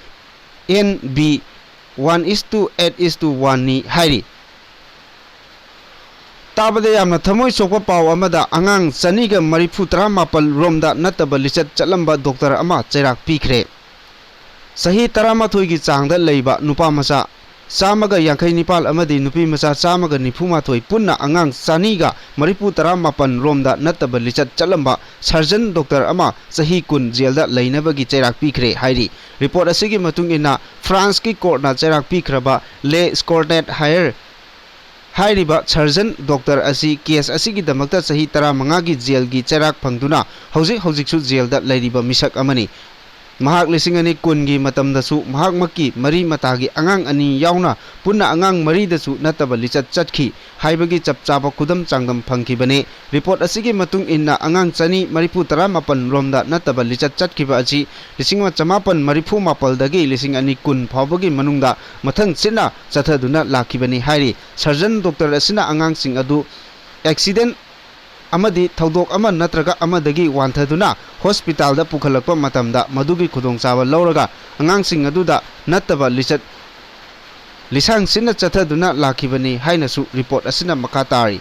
N B one is two eight is two ꯋꯥꯟꯅꯤ ꯍꯥꯏꯔꯤ꯫ ꯇꯥꯕꯗ ꯌꯥꯝꯅ ꯊꯃꯣꯏ ꯁꯣꯛꯄ ꯄꯥꯎ ꯑꯃꯗ, ꯑꯉꯥꯡ ꯆꯅꯤꯒ ꯃꯔꯤꯐꯨ ꯇꯔꯥ ꯃꯥꯄꯜ ꯔꯣꯝꯗ ꯅꯠꯇꯕ ꯂꯤꯆꯠ ꯆꯠꯂꯝꯕ ꯗꯣꯛꯇꯔ ꯑꯃ ꯆꯩꯔꯥꯛ ꯄꯤꯈ꯭ꯔꯦ꯫ ꯆꯍꯤ ꯇꯔꯥꯃꯥꯊꯣꯏꯒꯤ ꯆꯥꯡꯗ ꯂꯩꯕ ꯅꯨꯄꯥ ꯃꯆꯥ ꯆꯥꯝꯃꯒ ꯌꯥꯡꯈꯩ ꯅꯤꯄꯥꯜ ꯑꯃꯗꯤ ꯅꯨꯄꯤ ꯃꯆꯥ ꯆꯥꯝꯃꯒ ꯅꯤꯐꯨ ꯃꯥꯊꯣꯏ, ꯄꯨꯟꯅ ꯑꯉꯥꯡ ꯆꯅꯤꯒ ꯃꯔꯤꯐꯨ ꯇꯔꯥ ꯃꯥꯄꯜ ꯔꯣꯝꯗ ꯅꯠꯇꯕ ꯂꯤꯆꯠ ꯆꯠꯂꯝꯕ ꯁꯔꯖꯟ ꯗꯣꯛꯇꯔ ꯑꯃ ꯆꯍꯤ ꯀꯨꯟ ꯖꯦꯜꯗ ꯂꯩꯅꯕꯒꯤ ꯆꯩꯔꯥꯛ ꯄꯤꯈ꯭ꯔꯦ ꯍꯥꯏꯔꯤ꯫ ꯔꯤꯄꯣꯔꯠ ꯑꯁꯤꯒꯤ ꯃꯇꯨꯡ ꯏꯟꯅ, ꯐ꯭ꯔꯥꯟꯁꯀꯤ ꯀꯣꯔꯠꯅ ꯆꯩꯔꯥꯛ ꯄꯤꯈ꯭ꯔꯕ ꯂꯦ ꯁ꯭ꯀꯣꯔꯅꯦꯠ ꯍꯥꯌꯔ ꯍꯥꯏꯔꯤꯕ ꯁꯔꯖꯟ ꯗꯣꯛꯇꯔ ꯑꯁꯤ ꯀꯦꯁ ꯑꯁꯤꯒꯤꯗꯃꯛꯇ ꯆꯍꯤ ꯇꯔꯥꯃꯉꯥꯒꯤ ꯖꯦꯜꯒꯤ ꯆꯩꯔꯥꯛ ꯐꯪꯗꯨꯅ ꯍꯧꯖꯤꯛ ꯍꯧꯖꯤꯛꯁꯨ ꯖꯦꯜꯗ ꯂꯩꯔꯤꯕ ꯃꯤꯁꯛ ꯑꯃꯅꯤ꯫ ꯃꯍꯥꯛ ꯂꯤꯁꯤꯡ ꯑꯅꯤ ꯀꯨꯟꯒꯤ ꯃꯇꯝꯗꯁꯨ ꯃꯍꯥꯛꯃꯛꯀꯤ ꯃꯔꯤ ꯃꯇꯥꯒꯤ ꯑꯉꯥꯡ ꯑꯅꯤ ꯌꯥꯎꯅ ꯄꯨꯟꯅ ꯑꯉꯥꯡ ꯃꯔꯤꯗꯁꯨ ꯅꯠꯇꯕ ꯂꯤꯆꯠ ꯆꯠꯈꯤ ꯍꯥꯏꯕꯒꯤ ꯆꯞ ꯆꯥꯕ ꯈꯨꯗꯝ ꯆꯥꯡꯗꯝ ꯐꯪꯈꯤꯕꯅꯤ꯫ ꯔꯤꯄꯣꯔꯠ ꯑꯁꯤꯒꯤ ꯃꯇꯨꯡ ꯏꯟꯅ, ꯑꯉꯥꯡ ꯆꯅꯤ ꯃꯔꯤꯐꯨ ꯇꯔꯥ ꯃꯥꯄꯜ ꯔꯣꯝꯗ ꯅꯠꯇꯕ ꯂꯤꯆꯠ ꯆꯠꯈꯤꯕ ꯑꯁꯤ ꯂꯤꯁꯤꯡ ꯑꯃ ꯆꯃꯥꯄꯜ ꯃꯔꯤꯐꯨ ꯃꯥꯄꯜꯗꯒꯤ ꯂꯤꯁꯤꯡ ꯑꯅꯤ ꯀꯨꯟ ꯐꯥꯎꯕꯒꯤ ꯃꯅꯨꯡꯗ ꯃꯊꯪ ꯁꯤꯠꯅ ꯆꯠꯊꯗꯨꯅ ꯂꯥꯛꯈꯤꯕꯅꯤ ꯍꯥꯏꯔꯤ꯫ ꯁꯔꯖꯟ ꯗꯣꯛꯇꯔ ꯑꯁꯤꯅ ꯑꯉꯥꯡꯁꯤꯡ ꯑꯗꯨ ꯑꯦꯛꯁꯤꯗꯦꯟ ꯑꯃꯗꯤ ꯊꯧꯗꯣꯛ ꯑꯃ ꯅꯠꯇ꯭ꯔꯒ ꯑꯃꯗꯒꯤ ꯋꯥꯟꯊꯗꯨꯅ ꯍꯣꯁꯄꯤꯇꯥꯜꯗ ꯄꯨꯈꯠꯂꯛꯄ ꯃꯇꯝꯗ ꯃꯗꯨꯒꯤ ꯈꯨꯗꯣꯡꯆꯥꯕ ꯂꯧꯔꯒ ꯑꯉꯥꯡꯁꯤꯡ ꯑꯗꯨꯗ ꯅꯠꯇꯕ ꯂꯤꯆꯠ ꯂꯤꯁꯥꯡ ꯁꯤꯠꯅ ꯆꯠꯊꯗꯨꯅ ꯂꯥꯛꯈꯤꯕꯅꯤ ꯍꯥꯏꯅꯁꯨ ꯔꯤꯄꯣꯔꯠ ꯑꯁꯤꯅ ꯃꯈꯥ ꯇꯥꯔꯤ꯫